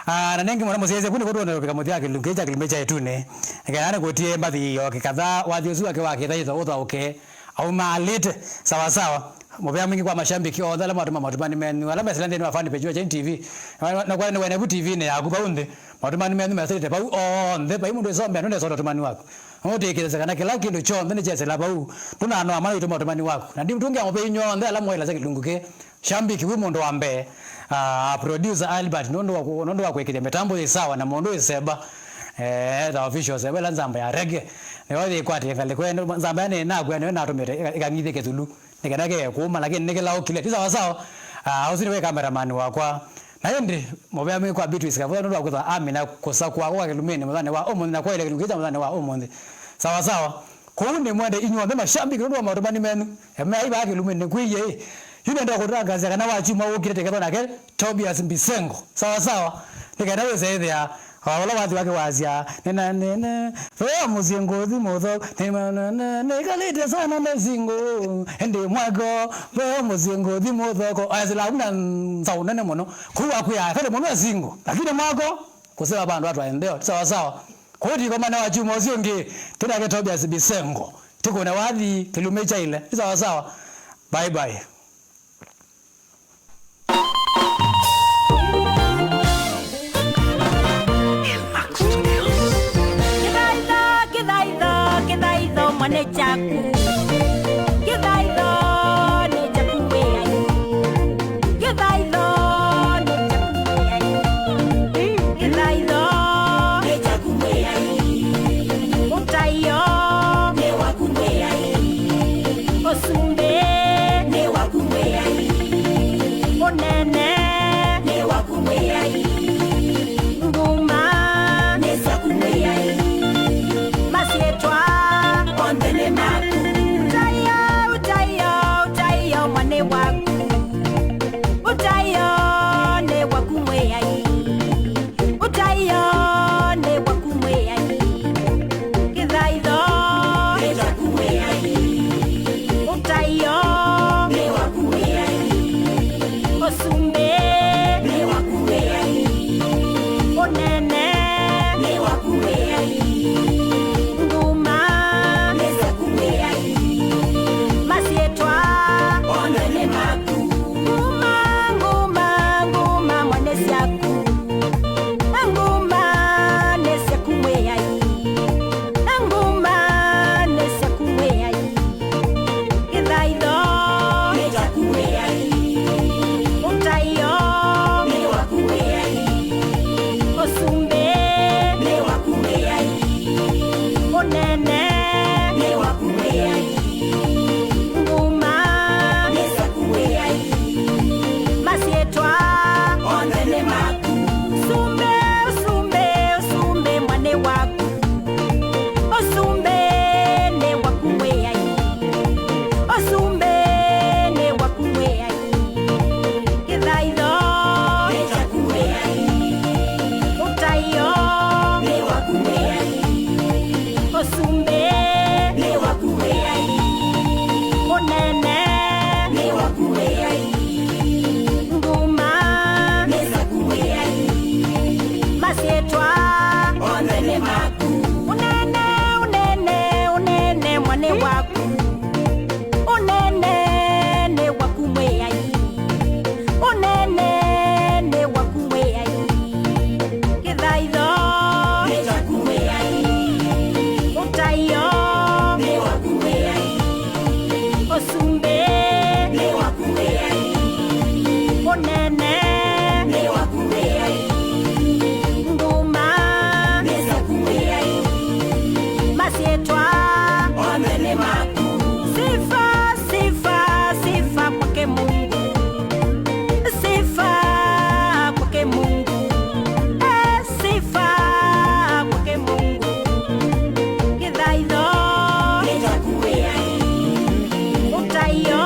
Ah, na nengĩ mwana mũsyaĩsya, kuni kũtũonekana kũvika mũthya kĩlungu kĩĩ kya kĩlumi kya ĩtunĩ. Nĩkenda nĩkũtie mbathi yo kĩkatha, wathi ũsu wake wa kĩthaitho ũthaũke. Aumaalĩte. Sawa sawa. Mũvea mwingĩ kwa mashambiki onthe ala matũma matũmani menyu, ala mesĩla nthĩnĩ wa fan page wa Gen T V. Na, na kwa nĩ wene vu T V-nĩ yaku vau nthĩ. Matũmani menyu mesĩlĩte vau onthe, vai mũndũ ĩsombea, ndũnesota ũtũmani waku. Ũtĩkĩlĩsya kana kĩla kĩndũ kyonthe nĩkyesĩla vau. Ndũnanoa mana ũitũma ũtũmani waku. Na ndimũtũngĩa mũvei nyonthe ala mwaĩlasya kĩlungu kĩĩ. Shambiki wĩ mũndũ wa mbee, ah, producer Albert, nũndũ wa kũ-, nũndũ wa kwĩkĩthya mĩtambo yĩ sawa na mũndũ ĩseba, eh, the official seba ĩla nzamba ya rege. Nĩyo yĩkwatĩe ngalĩko ĩno, nzamba ya nĩ nakwĩa nĩyo natũmĩte ĩka-, ĩkang'ithya kĩthulu. Nĩ kana kekũũma, lakini nĩkĩlaũkile. Ti sawa sawa. Ah, ũsu nĩwe cameraman wakwa. Na ĩndĩ, mũvea mwingĩ kwa Beatrice Kavutha nũndũ wa kwĩthwa amina kũsa kwakwa kwa kĩlumĩnĩ mũthenya wa ũmũnthĩ na kwaĩle kĩlungu kĩĩ kya mũthenya wa ũmũnthĩ. Sawa sawa. Kũu nĩmwende inyuothe mashambiki nũndũ wa maũtũmani menyu. Emeai vaa kĩlumĩnĩ kwĩie ĩ. Yu nenda kũtangaza kana wa kyumwa ũkĩte tĩkethwa nake Tobias Mbisengo. Sawa sawa. Nĩ kana wĩse ĩthĩa O vala wathi wake wasya, "Nĩna, nĩna, veo mũsyĩ ngũthi mũthoko, nĩkalĩte sana nĩ single, ĩndĩ mwako, veo mũsyĩ ngũthi mũthoko." Oesĩla na nzaũ nene mũno. Kũu akwĩa, "Vete mũno e single, lakini mwako, kũsĩva vandũ atwae ntheo, sawa sawa." Kũu tikomane wa kyumwa ũsu ũngĩ, twĩnake Tobias Bisengo. Tikũne wathi, kĩlumĩ kyaile, sawa sawa. Bye bye. Kĩthaitho, kĩthaitho, kĩthaitho mwa nĩ kyaku. Kĩthaitho nĩ kyaku Mwĩai. Kĩthaitho nĩ kyaku Mwĩai. Kĩthaitho nĩ kyaku Mwĩai. Ũtaĩo nĩ waku Mwĩai. Ũsumbĩ nĩ waku Mwĩai. Ũnene nĩ waku Mwĩai. Nguma nĩ syaku Mwĩai. Masyĩtwa onthe nĩ maku. Ũtaĩo, ũtaĩo, ũtaĩo mwa nĩ waku. Ũtaĩo nĩ waku Mwĩai. Ũtaĩo nĩ waku Mwĩai. Kĩthaitho nĩ kyaku Mwĩai. Ũtaĩo nĩ waku Mwĩai. Ũsumbĩ nĩ waku Mwĩai. Ũnene nĩ waku Mwĩai. Nguma nĩ syaku Mwĩai. Masyĩtwa onthe nĩ maku. Nguma, nguma, nguma mwa nĩ syaku. Nguma nĩ syaku Mwĩai. Nguma nĩ syaku Mwĩai. Kĩthaitho nĩ kyaku Mwĩai. Ũtaĩo nĩ waku Mwĩai. Ũsumbĩ nĩ waku Mwĩai. Ũnene nĩ waku Mwĩai. Nguma nĩ syaku Mwĩai. Masyĩtwa onthe nĩ maku. Ũsumbĩ, ũsumbĩ, ũsumbĩ mwa nĩ waku. Ũsumbĩ nĩ waku Mwĩai. Ũsumbĩ nĩ waku Mwĩai. Kĩthaitho nĩ kyaku Mwĩai. Ũtaĩo nĩ waku Mwĩai. Ũsumbĩ nĩ waku Mwĩai. Ũnene nĩ waku Mwĩai. Nguma nĩ syaku Mwĩai. Masyĩtwa onthe nĩ maku. Ũnene, ũnene, ũnene mwa nĩ waku. Ũnene nĩ waku Mwĩai. Ũnene nĩ waku Mwĩai. Kĩthaitho nĩ kyaku Mwĩai. Ũtaĩo nĩ waku Mwĩai. Ũsumbĩ nĩ waku Mwĩai. Ũnene nĩ waku Mwĩai. Nguma nĩ syaku Mwĩai. Masyĩtwa onthe nĩ maku. Sifa, sifa, sifa kwake Mungu. Sifa kwake Mungu. Eh, sifa kwake Mungu. Kĩthaitho nĩ kyaku Mwĩai. Ũtaĩo